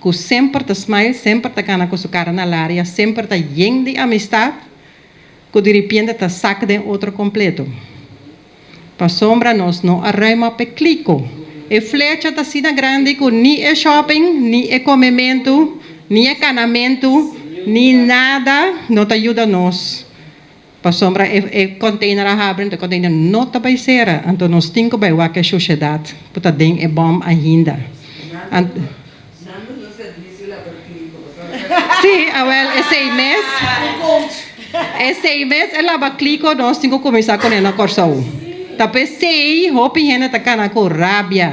ku semper ta smile, semper ta gana ku su kara na laria, semper ta yen di amistat, ku diripiente ta sak den otro kompleto. Pasobra nos no a ruima p'e kliko. E flecha ta asina grandi ku ni e shopping, ni e komementu, ni e kanamentu, ni nada no ta yuda nos. Pasobra e e container a habri, anto e container no ta bai sera. Anto nos tin ku bai wak e shushedat ku ta den e bòm ainda. Sí, awel esei mes, esei mes e laba kliko nos tin ku kuminsá kuné na Kòrsou. Ta p'esei hopi hende ta kana ku rabia.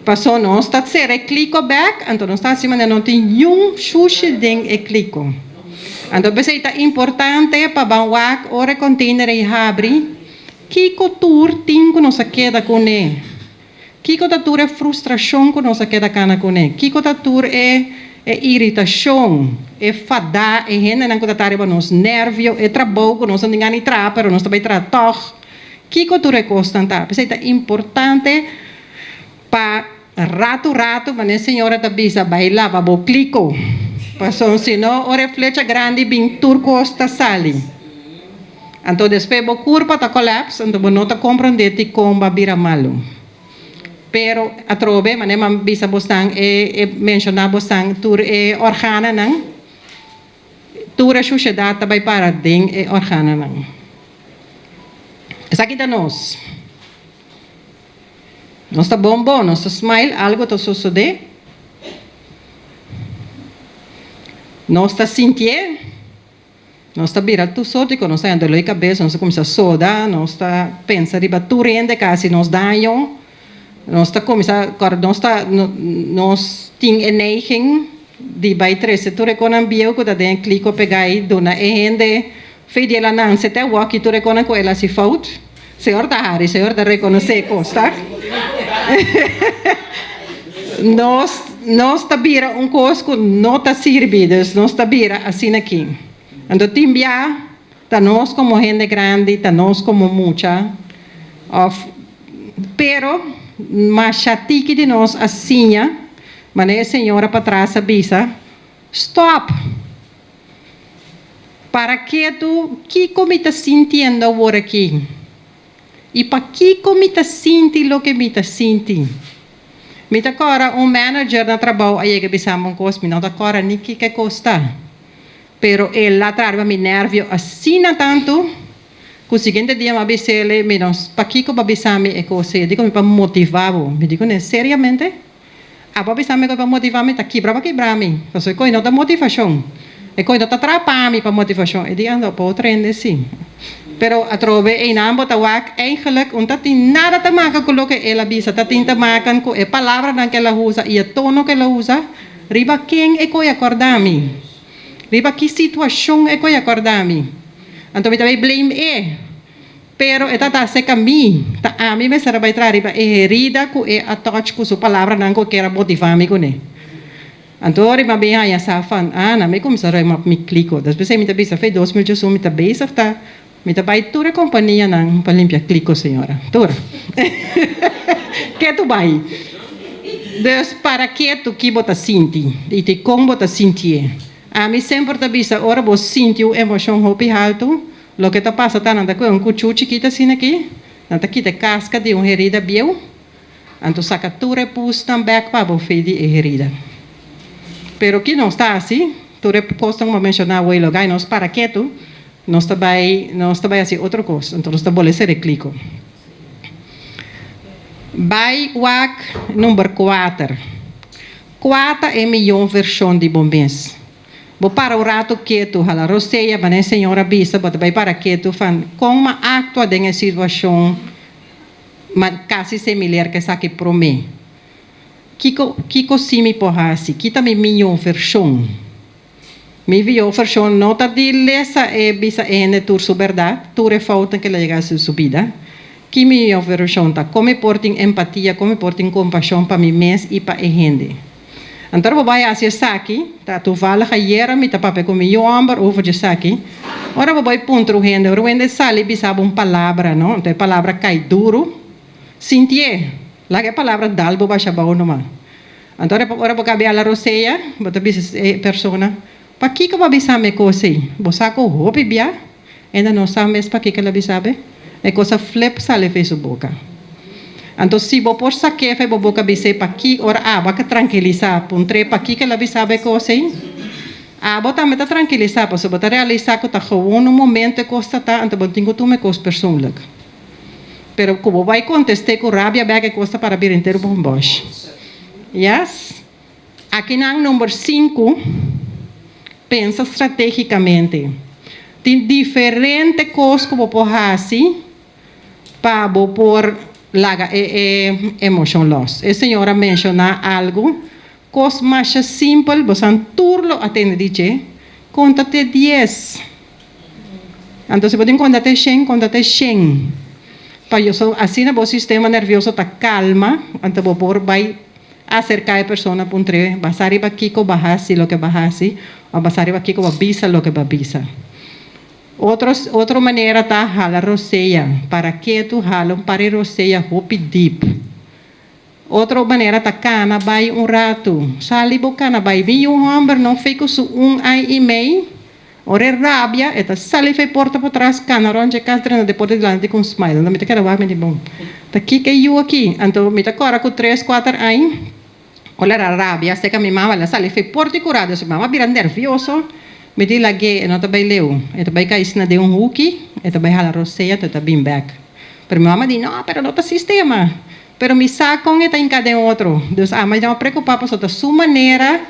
Paso nos ta sera e kliko bèk, anto nos ta hasi manera no tin niun shushi den e kliko. Anto p'esei ta importante pa ban wak ora e kònteiner ei habri, kiko tur tin ku nos a keda kuné. Kiko ta tur e frustrashon ku nos a keda kana kuné? Kiko ta tur e e iritashon, e fadá, e hendenan ku ta ta riba nos nèrvio, e trabou ku nos no tin gana di traha pero nos ta bai traha tòg? Kiko tur e kosnan ta? P'esei ta importante pa ratu ratu, manera e señora ta bisa, bai laba bo kliko. Pasobra si no ora e flecha grandi bin tur kos ta sali. Anto despues bo kurpa ta kòlaps, anto bo no ta komprondé dikon bo a bira malu. Pero atrobe, manera mi a bisa bosnan, e e menshoná bosnan tur e organanan, tur e shushedat ta bai para den e organanan. Esaki ta nos. Nos ta bon bon, nos ta smile, algo ta sosodé. Nos ta sintié. Nos ta bira tur sorti ku nos ta haña dolor di kabes, nos ta kuminsá soda, nos ta pensa riba tur hende ku a hasi nos daño, nos ta kuminsá kòrda nos ta nos tin e neiging di bai trese tur e konan bieu ku ta den e kliko pegá i duna e hende fe di el a nanse te awor tur e konan ku el a hasi fout. Señor ta hari, Señor ta rekonosé e kos, ta? Nos, nos ta bira un kos ku no ta sirbi, dus nos ta bira asina aki. Anto tin bia ta nos komo hende grandi, ta nos komo mucha, òf, pero masha tiki di nos a siña, manera e señora patras a bisa, Stòp! Para ketu, kiko mi ta sintiendo awor aki? I pakiko mi ta sinti loke mi ta sinti? Mi ta kòrda un manager na trabou a yega bisa mi un kos, mi no ta kòrda ni kiko e kos ta. Pero el a traha riba mi nèrvio asina tantu, ku siguiente dia mi a bis'el, mi no, pakiko bo a bisa mi e kos ei? E di ku mi pa motivá bo. Mi di kuné, seriamente? Abo a bisa mi ku e pa motivá mi ta kibra pa kibra mi, pasobra e koi no ta motivashon. E koi no ta trapa mi pa motivashon. E di ando pa otro hende si. Pero atrobe einan bo ta wak eigenlijk un ta tin nada ta maka ku loke el a bisa, ta tin ta makan ku e palabranan ku el a usa i e tono ku el a usa riba ken e koi a kòrda mi, riba ki situashon e koi a kòrda mi. Anto mi ta bai blame e. Pero e ta ta acerca mi, ta ami mester a bai traha riba e herida cu e a touch cu su palabranan cu e kier a motiva mi cune. Anto riba mi haña sa van, ah, na mi cuminsa ruim op mi clico. Despues mi ta bisa, fe 2011 mi ta bezig ta, mi ta bai tur e companianan pa limpia clico, señora. Tur. Ke tu bai. Dus para ketu ki bo ta sinti i dikon bo ta sintié. Ami semper ta bisa ora bo sinti un emoshon hopi haltu, loke ta pasa ta nan ta kohe un kuchú chikit asina aki, nan ta kita e kaska di un herida bieu, anto saka tur e pusnan bèk pa bo fe di e herida. Pero ki nos ta hasi? Tur e kosnan ku bo a menshoná awor i loke ai nos para ketu, nos ta bai nos ta bai hasi otro kos, anto nos ta bolbe sere kliko. Bai wak number kuater. Kua ta e mihó vershon di bo mes? Bo para un ratu ketu, hala rosea, manera e señor a bisa, bo ta bai para ketu fan kon m'a aktua den e situashon ma kasi similar ku esaki promé. Kiko kiko si mi por hasi? Ki ta mi mihó vershon? Mi mihó vershon no ta di lesa e bisa e hende tur su bèrdat, tur e foutnan ku el a yega hasi su bida. Ki mi mihó vershon ta? Kon mi por tin empatia, kon mi por tin kompashon pa mi mes i pa e hende? Anto ora bo bai hasi esaki, ta toevallig ayera mi ta papia ku mi yu hòmber over di esaki, ora bo bai puntra un hende, ora un hende sali bisa bo un palabra, no, anto e palabra kai duru, sintié, laga e palabra dal bo basha abou numa. Anto ora bo kabia la rosea, bo ta bisa e persona, Pakiko bo a bisa mi e kos ei? Bo sa ku hopi bia? Enda no sa mes pakiko el a bisa be. E kos a flip sali fei su boka. Anto si bo por sak'é fei bo boka bis'é paki ora abo a ka trankilisá, puntr'é pakiko el a bisa bo e kos ei. Abo tambe ta trankilisá pasobra bo ta realisá ku ta gewoon un momento e kos ta ta, anto bo no tin ku tuma e kos persoonlik. Pero ku bo bai kontest'é ku rabia bèk e kos ta para bira henter bo bòsh. Yes. Akinan number sinku, pensa stratégikamente. Tin diferente kos ku bo por hasi pa bo por laga e e emoshon lòs. E señor a menshoná algu, kos masha simpel, bosan tur lo a tende di dje, konta te dies. Anto si bo tin konta te shen, konta te shen. Pa asina bo sistema nervioso ta kalma, anto bo por bai Aserká e persona puntr'é basá riba kiko bo a hasi loke bo a hasi òf basá riba kiko bo a bisa loke bo a bisa. Otro otro manera ta hala rosea. Para ketu hala un par di rosea hopi dip. Otro manera ta kana bai un ratu. Sali bo kana bai. Mi yu hòmber no fei ku su un ai i mei. Ora e rabia, e ta sali fei porta patras, cana rond dje cas drenta den porta dilanti cu un smile. Anto mi ta keda wak, mi di, bon, ta kiko e yu aki? Anto mi ta cora cu tres, cuater añ, ora el a rabia acerca mi mama, el a sali fei porta y cura. Dus mi mama a bira nervioso, mi di, lag'é, e no ta bay leu, e ta bay cay asina den un huki, e ta bay hala rosea, anto e ta bin bek. Pero mi mama di, no, pero no ta sistema. Pero mi sa kon e ta hinká den otro. Dus ami no a preokupá pasobra ta su manera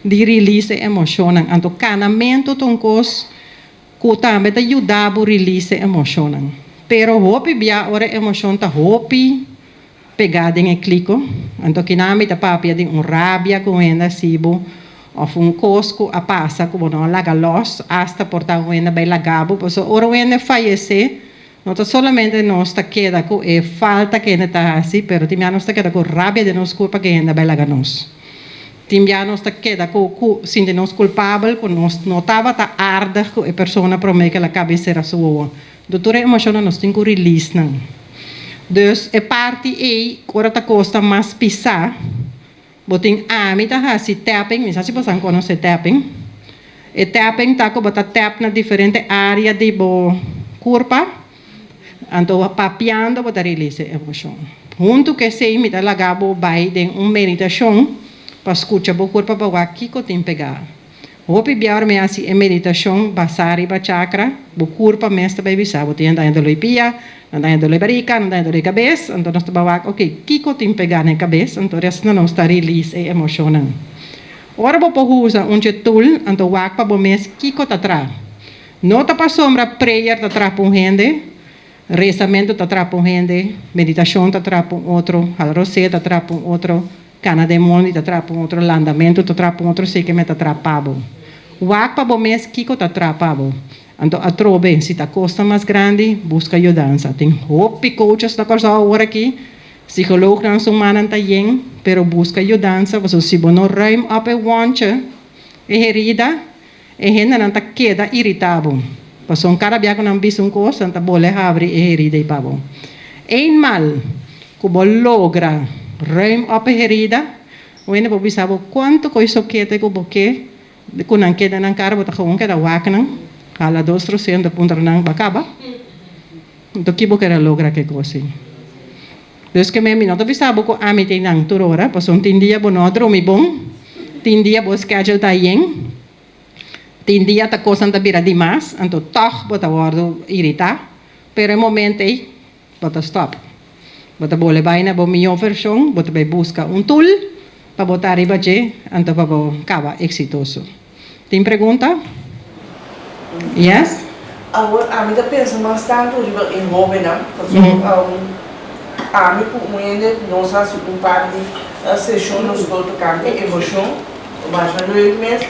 di release e emoshonnan. Anto kanamentu ta un kos ku tambe ta yuda bo release e emoshonnan. Pero hopi bia ora e emoshon ta hopi pegá den e kliko, anto kinan mi ta papia di un rabia ku un hende a hasi bo òf un kos ku a pasa ku bo no a laga lòs, asta por ta un hende a bai laga bo. Pasobra ora un hende fayesé, No ta solamente nos ta keda ku e falta ku hende ta hasi, pero tin bia nos ta keda ku rabia den nos kurpa ku e hende a bai laga nos. Tin bia nos ta keda ku ku sinti nos kulpabel ku nos no tabata aardig ku e persona promé ku el a kaba di sera su wowo. Do tur e emoshonnan nos tin ku release nan. Dus e parti ei ora ta kosta mas pisá, Bo tin ami ta hasi tapping, mi sa si bosan konosé tapping. E tapping ta ku bo ta tap na diferente área di bo kurpa, anto papiando bo ta release e emoshon. Huntu ku esei mi ta laga bo bai den un meditashon pa skucha bo kurpa pa wak kiko tin pegá. Hopi bia ora mi hasi e meditashon basá riba chakra, bo kurpa mes ta bai bisa bo tin daño doloi pia, nan daño doloi barika, nan daño doloi kabes, anto nos ta bai wak ok kiko tin pegá na e kabes, anto asina nos ta release e emoshonnan. Ora bo por usa un dje tool anto wak pa bo mes kiko ta traha. No ta pasobra prayer ta traha pa un hende, rezamentu ta traha pa un hende, meditashon ta traha pa un otro, hala rosé ta traha pa un otro, Kana den mondi ta trapa un otro, landamentu ta trapa un otro, seke me ta trapa bo. Wak pa bo mes kiko ta trapa bo. Anto atrobe, si ta kosnan mas grandi, buska yudansa. Tin hopi coaches na Kòrsou awor aki, psikoloognan su mannan ta yen, pero buska yudansa pasobra si bo no ruim op e wondje, e herida, e hendenan ta keda irita bo. Pasobra kada bia ku nan bisa un kos, nan ta bole habri e herida ei pa bo. Eenmaal ku bo logra ruim op e herida, Un hende por bisa bo kuantu kos sokete ku bo ke ku nan keda nan kara bo ta gewoon keda wak nan, hala dos trosento puntra nan bo a kaba? Anto ki bo kere logra ku e kos ei? Dus ke mi no ta bisa bo ku ami ta einan tur ora pasobra tin dia bo no a drumi bon, tin dia bo schedule ta yen. Tin dia ta kosnan ta bira dimas, anto tòg bo ta wòrdu iritá, pero e momento ei bo ta stòp. Bo ta bole bai na bo mihó vershon, bo ta bai buska un tool pa bo ta riba dje, anto pa bo kaba eksitoso. Tin pregunta? Yes? Awor ami ta pensa mas tantu riba e hóbennan, pasobra ami ku un hende nos hasi un par di seshon na skol tokante emoshon. Masha leuk mes,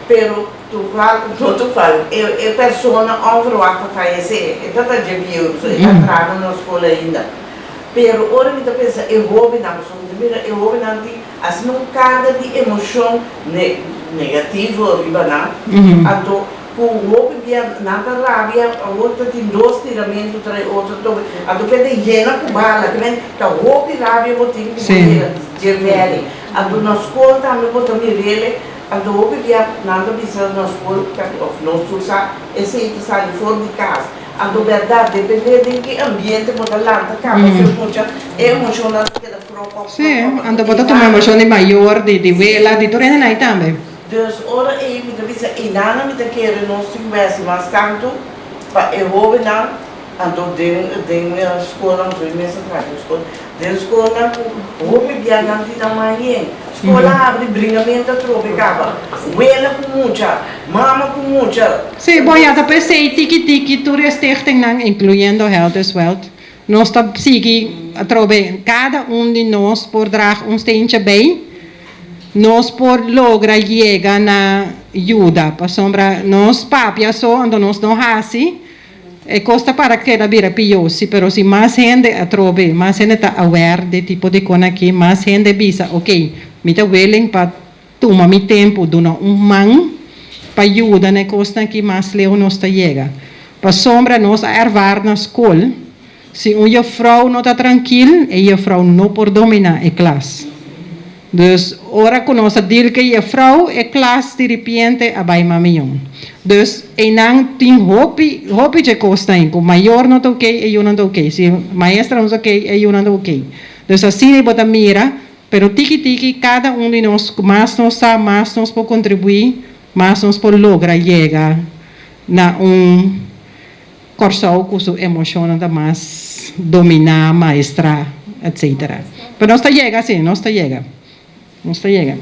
pero toeval, no toeval, e e persona onverwacht a fayesé, e ta ta dje bieu, so e ta trahando na skol ainda. Pero ora mi ta pensa e hobennan, pasobra mi ta mira e hobennan tin asina un karga di emoshon ne negativo riba nan, anto ku hopi bia nan ta rabia, awor ta tin dos tiramentu tras e otro tobe, anto keda yena ku bala, ke men ta hopi rabia bo tin ku bo yega dje vèri. Anto na skol tambe bo ta mir'ele, anto hopi bia nan ta bisa na skol of nos tur sa esei ta sali for di kas. Anto bèrdat depende den ki ambiente bo ta lanta kaba su mucha e emoshonnan ta keda kròp òp Sí, kròp òp. anto bo ta tuma emoshon di mayor, di di wela, di tur hende nan tambe. Dus ora ei mi ta bisa einan mi ta kere nos tin wèsi mas tantu pa e hóbennan. Anto den den skolnan, pasobra mi mes a traha den skol, den skolnan ku hopi bia nan tin nan man yen. Skol a habri, bringamento a trobe kaba. Wela ku mucha, mama ku mucha. Sí, bon ya ta p'esei tiki tiki tur e stichtingnan, inkluyendo Health is Wealth, nos ta sigui atrobe kada un di nos por draag un steentje bij, nos por logra yega na yuda, pasobra nos papia so anto nos no hasi. E kos ta para keda bira pió, si, pero si mas hende atrobe, mas hende ta aware di tipo di kon aki, mas hende bisa, ok, mi ta willing pa tuma mi tempu, duna un man pa yuda na e kosnan aki, mas leu nos ta yega. Pasobra nos a ervaar na skol, si un jufrou no ta trankil, e jufrou no por dominá e klas. Dus ora ku nos a deal ku e jefrou, e klas di ripiente a bai mamion. Dus einan tin hopi, hopi dje kosnan ei, ku mayor no ta okey, e yunan ta okey. Si maestra no ta okey, e yunan ta okey. Dus asina bo ta mira, pero tiki tiki kada un di nos, ku mas nos sa, mas nos por kontribuí, mas nos por logra yega na un Kòrsou ku su emoshonnan ta mas dominá, maestrá, etcetera. Pero nos ta yega sí, nos ta yega. Nos ta yega.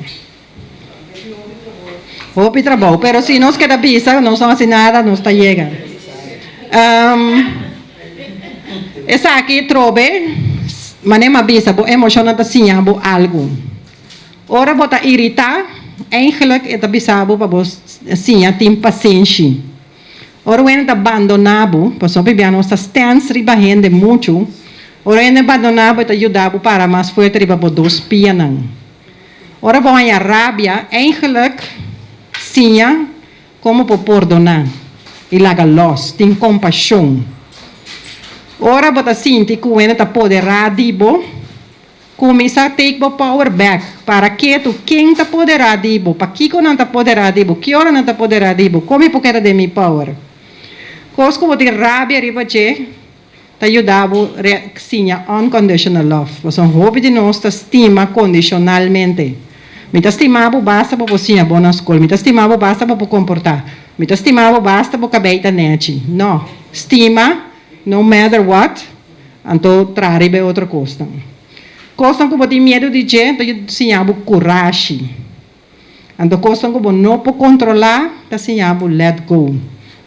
Hopi trabou, pero si nos keda bisa nos no hasi nada, nos ta yega. Esaki trobe, manera mi a bisa, bo emoshonnan ta siña bo algu. Ora bo ta iritá, eigenlijk e ta bisa bo pa bo siña tin pasenshi. Ora un hende ta bandoná bo, pasobra hopi bia nos ta stèns riba hende muchu, ora un hende bandoná bo e ta yuda bo para mas fuerte riba bo dos pianan. Ora bo haña rabia, eigenlijk siña komo por pordoná i laga lòs, tin kompashon. Ora bo ta sinti ku un hende ta poderá di bo, Kuminsá take bo power back. Para ketu, ken ta poderá di bo? Pakiko nan ta poderá di bo? Ki ora nan ta poderá di bo? Kon mi por keda den mi power? Kos ku bo tin rabia riba dje ta yuda bo siña unconditional love. Pasobra hopi di nos ta stima kondishonalmente. Mi ta stima bo basta bo por siña bon na skol. Mi ta stima bo basta bo por komportá. Mi ta stima bo basta bo kabei ta nechi. No. Stima no matter what. Anto traha riba e otro kosnan. Kosnan ku bo tin miedu di dje ta siña bo kurashi. Anto kosnan ku bo no por kontrolá ta siña bo let go.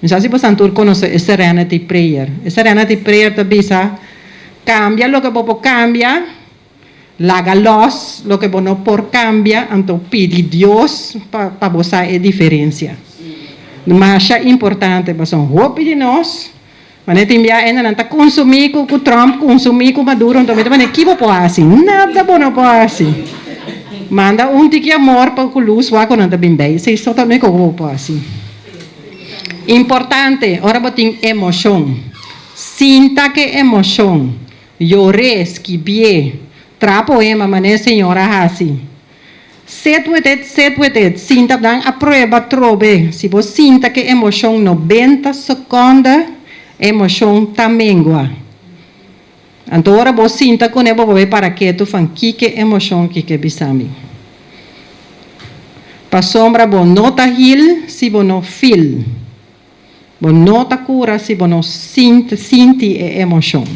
Mi sa si bosan tur konosé e Serenity Prayer. E Serenity Prayer ta bisa, Kambia loke bo por kambia, laga lòs loke bo no por kambia, anto pidi Dios pa pa bo sa e diferensia. Masha importante pasobra hopi di nos Manera tin bia enda nan ta consumi cu cu Trump, consumi cu Maduro, enton mi ta manera ki bo por haci? Nada bo no por haci. Manda un tiki amor pa cu luz wak cu nan ta bin bay. Esey so ta unico cu bo por haci. Importante, ora bo tin emocion, sinta ke emocion, yor'é, skibié, traha poema manera e señor a haci. Sit with it, sit with it, sinta dan a prueba trobe, si bo sinta ku emoshon 90 seconde, emoshon ta mengua. Anto ora bo sinta kuné, bo bai para ketu van kiko emoshon aki ke bisa mi. Pasombra bo no ta heal si bo no feel. Bo no ta kura si bo no sinti e emoshon.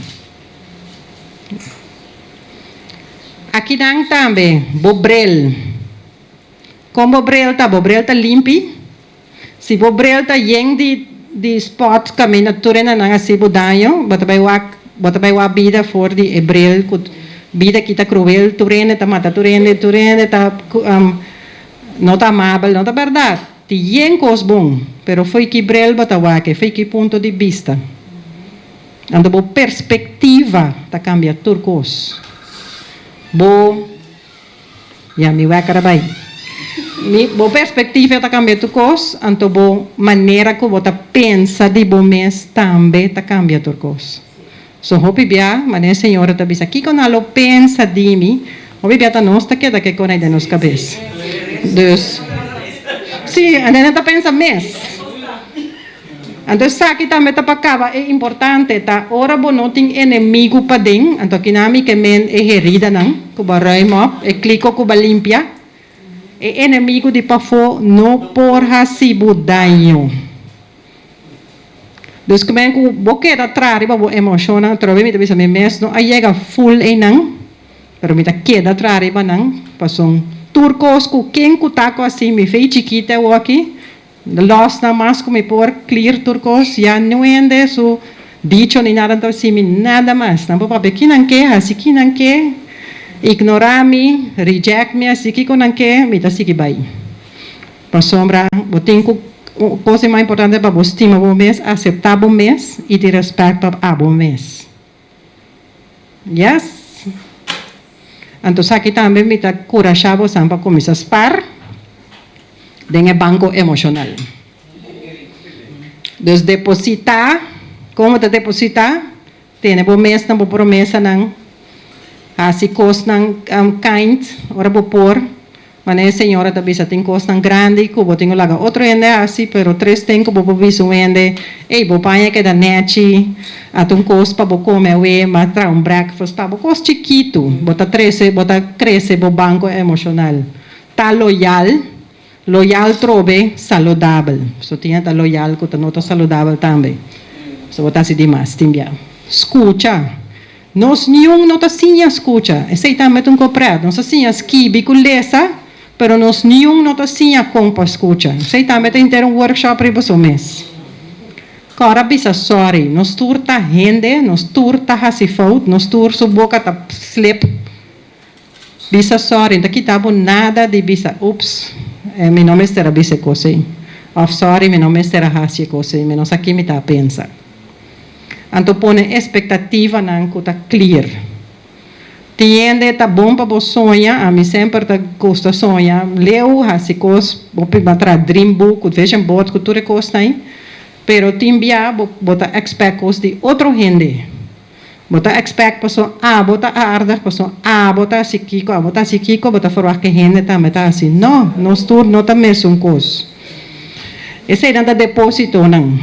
Aki dan tambe, bo bril. Kon bo bril ta? Bo bril ta limpi? Si bo bril ta yen di spot kaminda tur nan a hasi bo daño, bo ta bai wak, bo ta bai wak bida for di e bril ku bida aki ta cruel, tur hende ta mata tur hende, tur hende ta no ta amabel, no ta bèrdat. Tin yen kos bon, pero fo'i ki bril bo ta wak, fo'i ki punto di bista. Anto bo perspektiva ta kambia tur kos. Bo ya mi wèker a bai. Mi bo perspektiva ta kambia tur kos, anto bo manera ku bo ta pensa di bo mes tambe ta kambia tur kos. So hopi bia, manera señora ta bisa, kiko nan lo pensa di mi? Hopi bia ta nos ta keda ku e den nos kabes. Dus, sí, nan ta pensa mes. Anto esaki tambe ta pa kaba e importante, ta ora bo no tin enemigu paden, anto aki nan mi ke men e heridanan, ku bo ruim op, e kliko ku bo limpia, e enemigu di pafó no por hasi bo daño. Dus ku men ku bo keda traha riba bo emoshonnan, trobe mi ta bisa mi mes no a yega full einan, pero mi ta keda traha riba nan, pasobra tur kos ku ken ku ta ku asina mi fe chikita aki, los na mas ku mi por clear tur kos, ya no hende su dicho ni nada ta mi nada mas. Nan por papia ki nan ke, hasi ki nan ke, ignorá mi, reject mi, hasi kiko nan ke, mi ta sigui bai. Pasombra, bo tin ku kos mas importante pa bo stima bo mes, aseptá bo mes i tin rèspèt pa abo mes. Yes? Anto aki tambe mi ta kurashá bo pa kuminsá spar den e banko emoshonal. Dus depositá, kon ta depositá? Tene bo mes nan bo promesanan, hasi kosnan kind, ora bo por, manera señora ta bisa tin kosnan grandi ku bo tin ku laga otro hende hasi, pero tres ten ku bo por bisa un hende, ei, bo paña keda nechi, ata un kos pa bo kome awe, m'a traha un breakfast pa bo, kos chikitu, bo ta trese, bo ta krese bo banko emoshonal. Ta loyal, loyal trobe saludabel. So tin ta loyal ku ta no ta saludabel tambe. So bo ta hasi demas, tin bia. Skucha. Nos niun no ta siña skucha. Esei tambe ta un kopret. Nos ta siña skibi ku lesa, pero nos niun no ta siña kon pa skucha. Esei tambe ta henter un workshop riba su mes. Kòrda bisa sorry. Nos tur ta hende, nos tur ta hasi fout, nos tur su boka ta slip. Bisa sorry, no ta kita bo nada di bisa, ups, mi no mester a bisa e kos ei. Òf sorry, mi no mester a hasi e kos ei, mi no sa ki mi ta pensa. Anto pone ekspektativanan ku ta clear. Tin hende ta bon pa bo soña, ami semper ta gusta soña, leu hasi kos, bo por traha dream book, vision board ku tur e kosnan ei, pero tin bia bo ta expect kos di otro hende. Bo ta expect paso abo ta aardig, paso abo ta hasi kiko, abo ta hasi kiko, bo ta verwacht ku hende tambe ta hasi. No, nos tur no ta mesun kos. Eseinan ta depósitonan.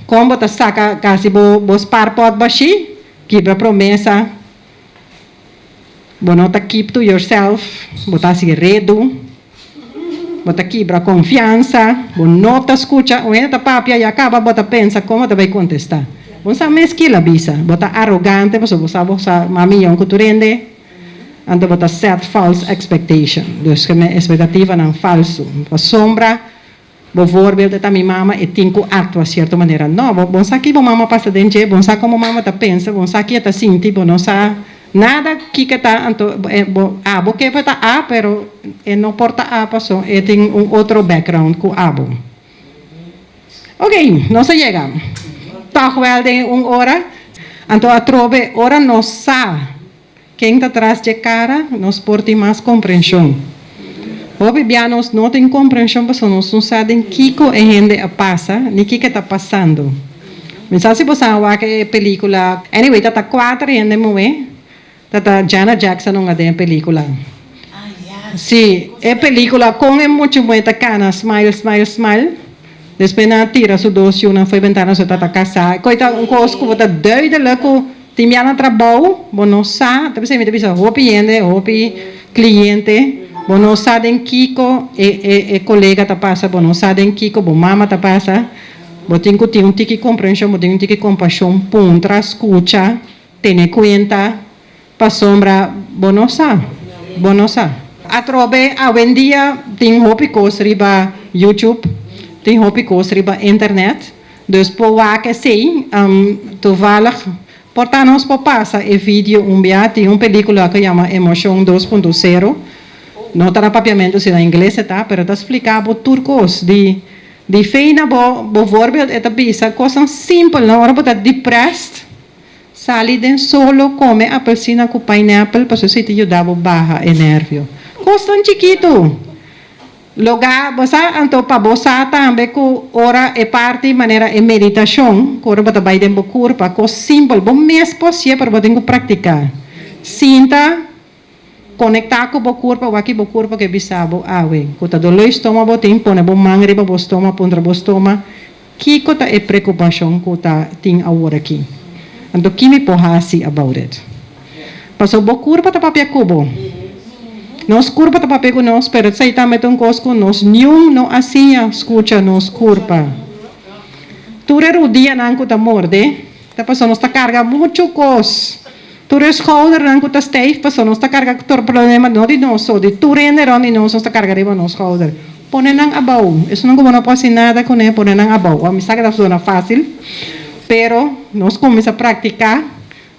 Kon bo ta saka kasi bo spaarpot bashí, kibra promesa, bo no ta keep to yourself, bo ta hasi redu, bo ta kibra konfiansa, bo no ta skucha, un hende ta papia i a kaba bo ta pensa kon bo ta bai kontestá. Bo sa mes kila bisa, bo ta arogante pasobra bo sa mas mihó ku tur hende, anto bo ta set false expectation. Dus ke ekspektativanan falsu. Pasobra bijvoorbeeld ta mi mama e tin ku aktua sierto manera. No, bo sa ki bo mama pasa den dje, bo sa kon bo mama ta pensa, bo sa ki e ta sinti, bo no sa nada kiko ta, anto bo abo ke ta A, pero e no por ta A paso e tin un otro background ku abo. Ok, nos a yega. Toch wel den un ora. Anto atrobe ora nos sa ken ta tras di kara, nos por tin mas komprenshon. Hopi bia nos no tin komprenshon pasobra nos no sa den kiko e hende a pasa, ni kiko ta pasando. Mi sa si bo sa wak e pelíkula. Anyway, tata kuater hende muhé. Tata Janet Jackson un den pelíkula. Ah, ja. Sí, e película kon e mucha muhé ta kana smile, smile, smile. Despues nan a tira su dos yunan fo'i bentana su tata kasá. Koe ta un kos ku bo ta duidelijk ku tin bia na trabou bo no sa, ta p'esei mi ta bisa hopi hende, hopi kliente, bo no sa den kiko e e e kolega ta pasa, bo no sa den kiko bo mama ta pasa, bo tin ku tin un tiki komprenshon, bo tin un tiki kompashon, puntra, skucha, tene kuenta. Pasobra bo no sa, bo no sa. Atrobe awendia tin hopi kos riba YouTube, tin hopi kos riba internet, dus por wak esei. Toevallig por ta nos por pasa e video un bia, tin un pelicula ku yama Emoshon dos punto sero, no ta na papiamentu si na ingles e ta, pero ta splika bo tur kos di di fe na bo, bovoorbeeld e ta bisa kosnan simpel, no ora bo ta depressed. Sali den solo, kome apelsina ku pineapple pasobra esei ta yuda bo baha e nervio. Kosnan chikitu! Logá bo sa anto pa bo sa tambe ku ora e parti manera e meditashon ku ora bo ta bai den bo kurpa, kos simpel, bo mes por hasié pero bo tin ku praktiká. Sinta, konektá ku bo kurpa, wak ki bo kurpa ke bisa bo awe. Ku ta doló e stoma bo tin, pone bo man riba bo stoma, puntra bo stoma, Kiko ta e preokupashon ku ta tin awor aki? Anto ki mi por hasi about it? Pasobra bo kurpa ta papia ku bo. Nos kurpa ta papia ku nos, pero esei tambe ta un kos ku nos niun no a siña skucha nos kurpa. Tur e rudianan ku ta morde ta pasobra nos ta karga muchu kos. Tur e skoudernan ku ta stijf pasobra nos ta karga tur problema no di nos so, di tur hende rònt di nos nos ta karga riba nos skouder. Pone nan abou. Esun ku bo no por hasi nada kuné, pone nan abou. Awor mi sa ku ta sona fásil, pero nos kuminsá praktiká,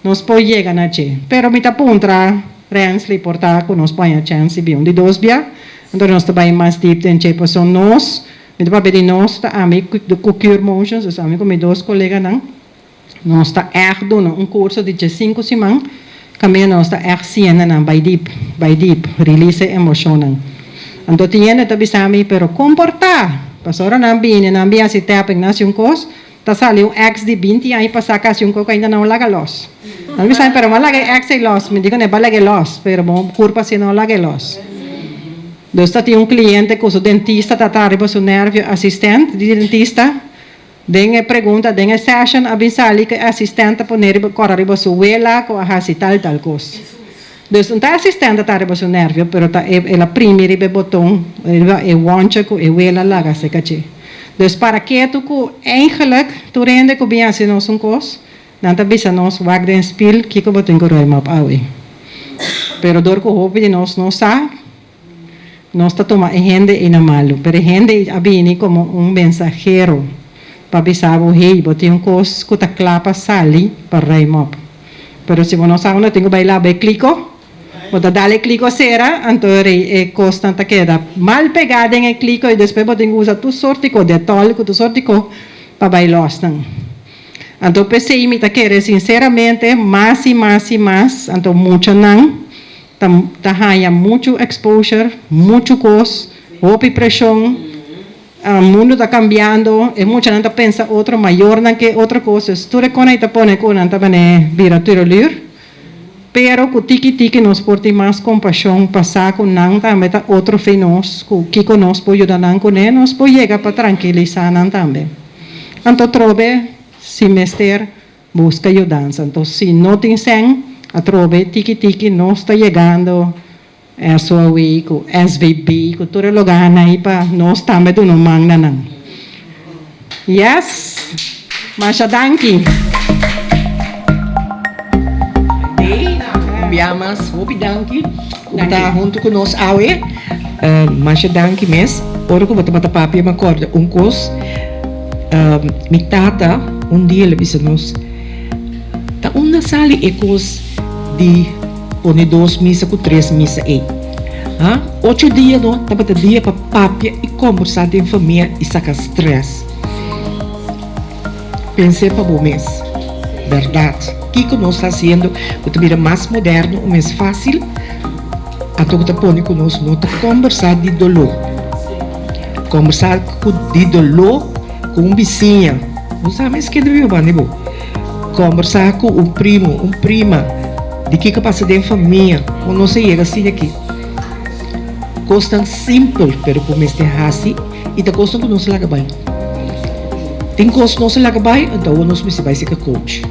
nos por yega na dje. Pero mi ta puntra Rensley por ta ku nos por haña chèns di bin un di dos bia, anto nos ta bai mas dip den dje. Pasobra nos, mi ta papia di nos, ta ami ku Cure Motions, dus ami ku mi dos koleganan, Nos ta ègt duna un kurso di diesinku siman kaminda nos ta ègt siña nan bai dip, bai dip, release e emoshonnan. Anto tin hende ta bisa mi, pero kon por ta? Pasobra ora nan bini, nan bin hasi tapping, nan hasi un kos, ta sali un ex di binti aña pasá ku hasi un kos ku ainda nan no laga lòs. Nan bisa mi, pero bo a laga e ex ei lòs. Mi di ku ne bo a laga e lòs, pero bo kurpa asina no laga e lòs. Dus ta tin un kliente ku su dentista ta traha riba su nervio, asistent di dentista. Den e pregunta den e session a bin sali ku e asistent ta pone riba kòrda riba su wela ku a hasi tal tal kos. Dus un ta asistent ta riba su nervio pero ta e el a primi riba e boton riba e wòntje ku e wela laga seka dje. Dus para ketu ku eigenlijk tur hende ku bin hasi nos un kos nan ta bisa nos wak den spil kiko bo tin ku ruim op awe. Pero dor ku hopi di nos no sa. Nos ta tuma e hende ei na malu, pero e hende ei a bini komo un mensahero pa bisa bo, Hey, bo tin un kos ku ta kla pa sali pa ruim op. Pero si bo no sa unda tin ku bai laba e kliko, bo ta dal e kliko sera, anto rei e kosnan ta keda mal pegá den e kliko i despues bo tin ku usa tur sorti ko, detòl ku tur sorti ko pa bai lòs nan. Anto p'esei mi ta kere sinseramente mas i mas i mas, anto muchanan Ta ta haña muchu exposure, muchu kos, hopi preshon, mundu ta kambiando, e muchanan ta pensa otro, mayornan ke otro kos, dus tur e kon ei ta pone ku nan ta manera bira turelur, pero ku tiki tiki nos por tin mas kompashon pa sa ku nan tambe ta otro fe nos, ku kiko nos por yuda nan kuné, nos por yega pa trankilisá nan tambe. Anto trobe si mester Buska yudansa. Anto si no tin sèn, atrobe tiki tiki nos ta yegando SOAW ku SVB ku tur e loganan ei pa nos tambe duna un man na nan. Yes! Masha danki! Hey, un bia mas hopi danki ku bo ta huntu ku nos awe. Masha danki mes. Ora ku bo tabata papia mi a kòrda un kos. Mi tata un dia el a bisa nos, Ta unda sali e kos di pone dos misa ku tres misa ei? Ha? Ocho dia no tabata dia pa papia i kombersá den famia i saka strès. Pens'é pa bo mes. Bèrdat, kiko nos ta hasiendo ku ta bira mas moderno o mes fásil? Anto ku ta pone ku nos no ta kombersá di doló. Kombersá ku di doló ku un bisiña. Bo sa mes kende biba banda di bo. Kombersá ku un primo, un prima di kiko pasa den famia. Kon nos a yega asina aki? Kosnan simpel pero ku mester hasi i ta kosnan ku nos a laga bai. Tin kos nos a laga bai, anto awor nos mester bai seka coach.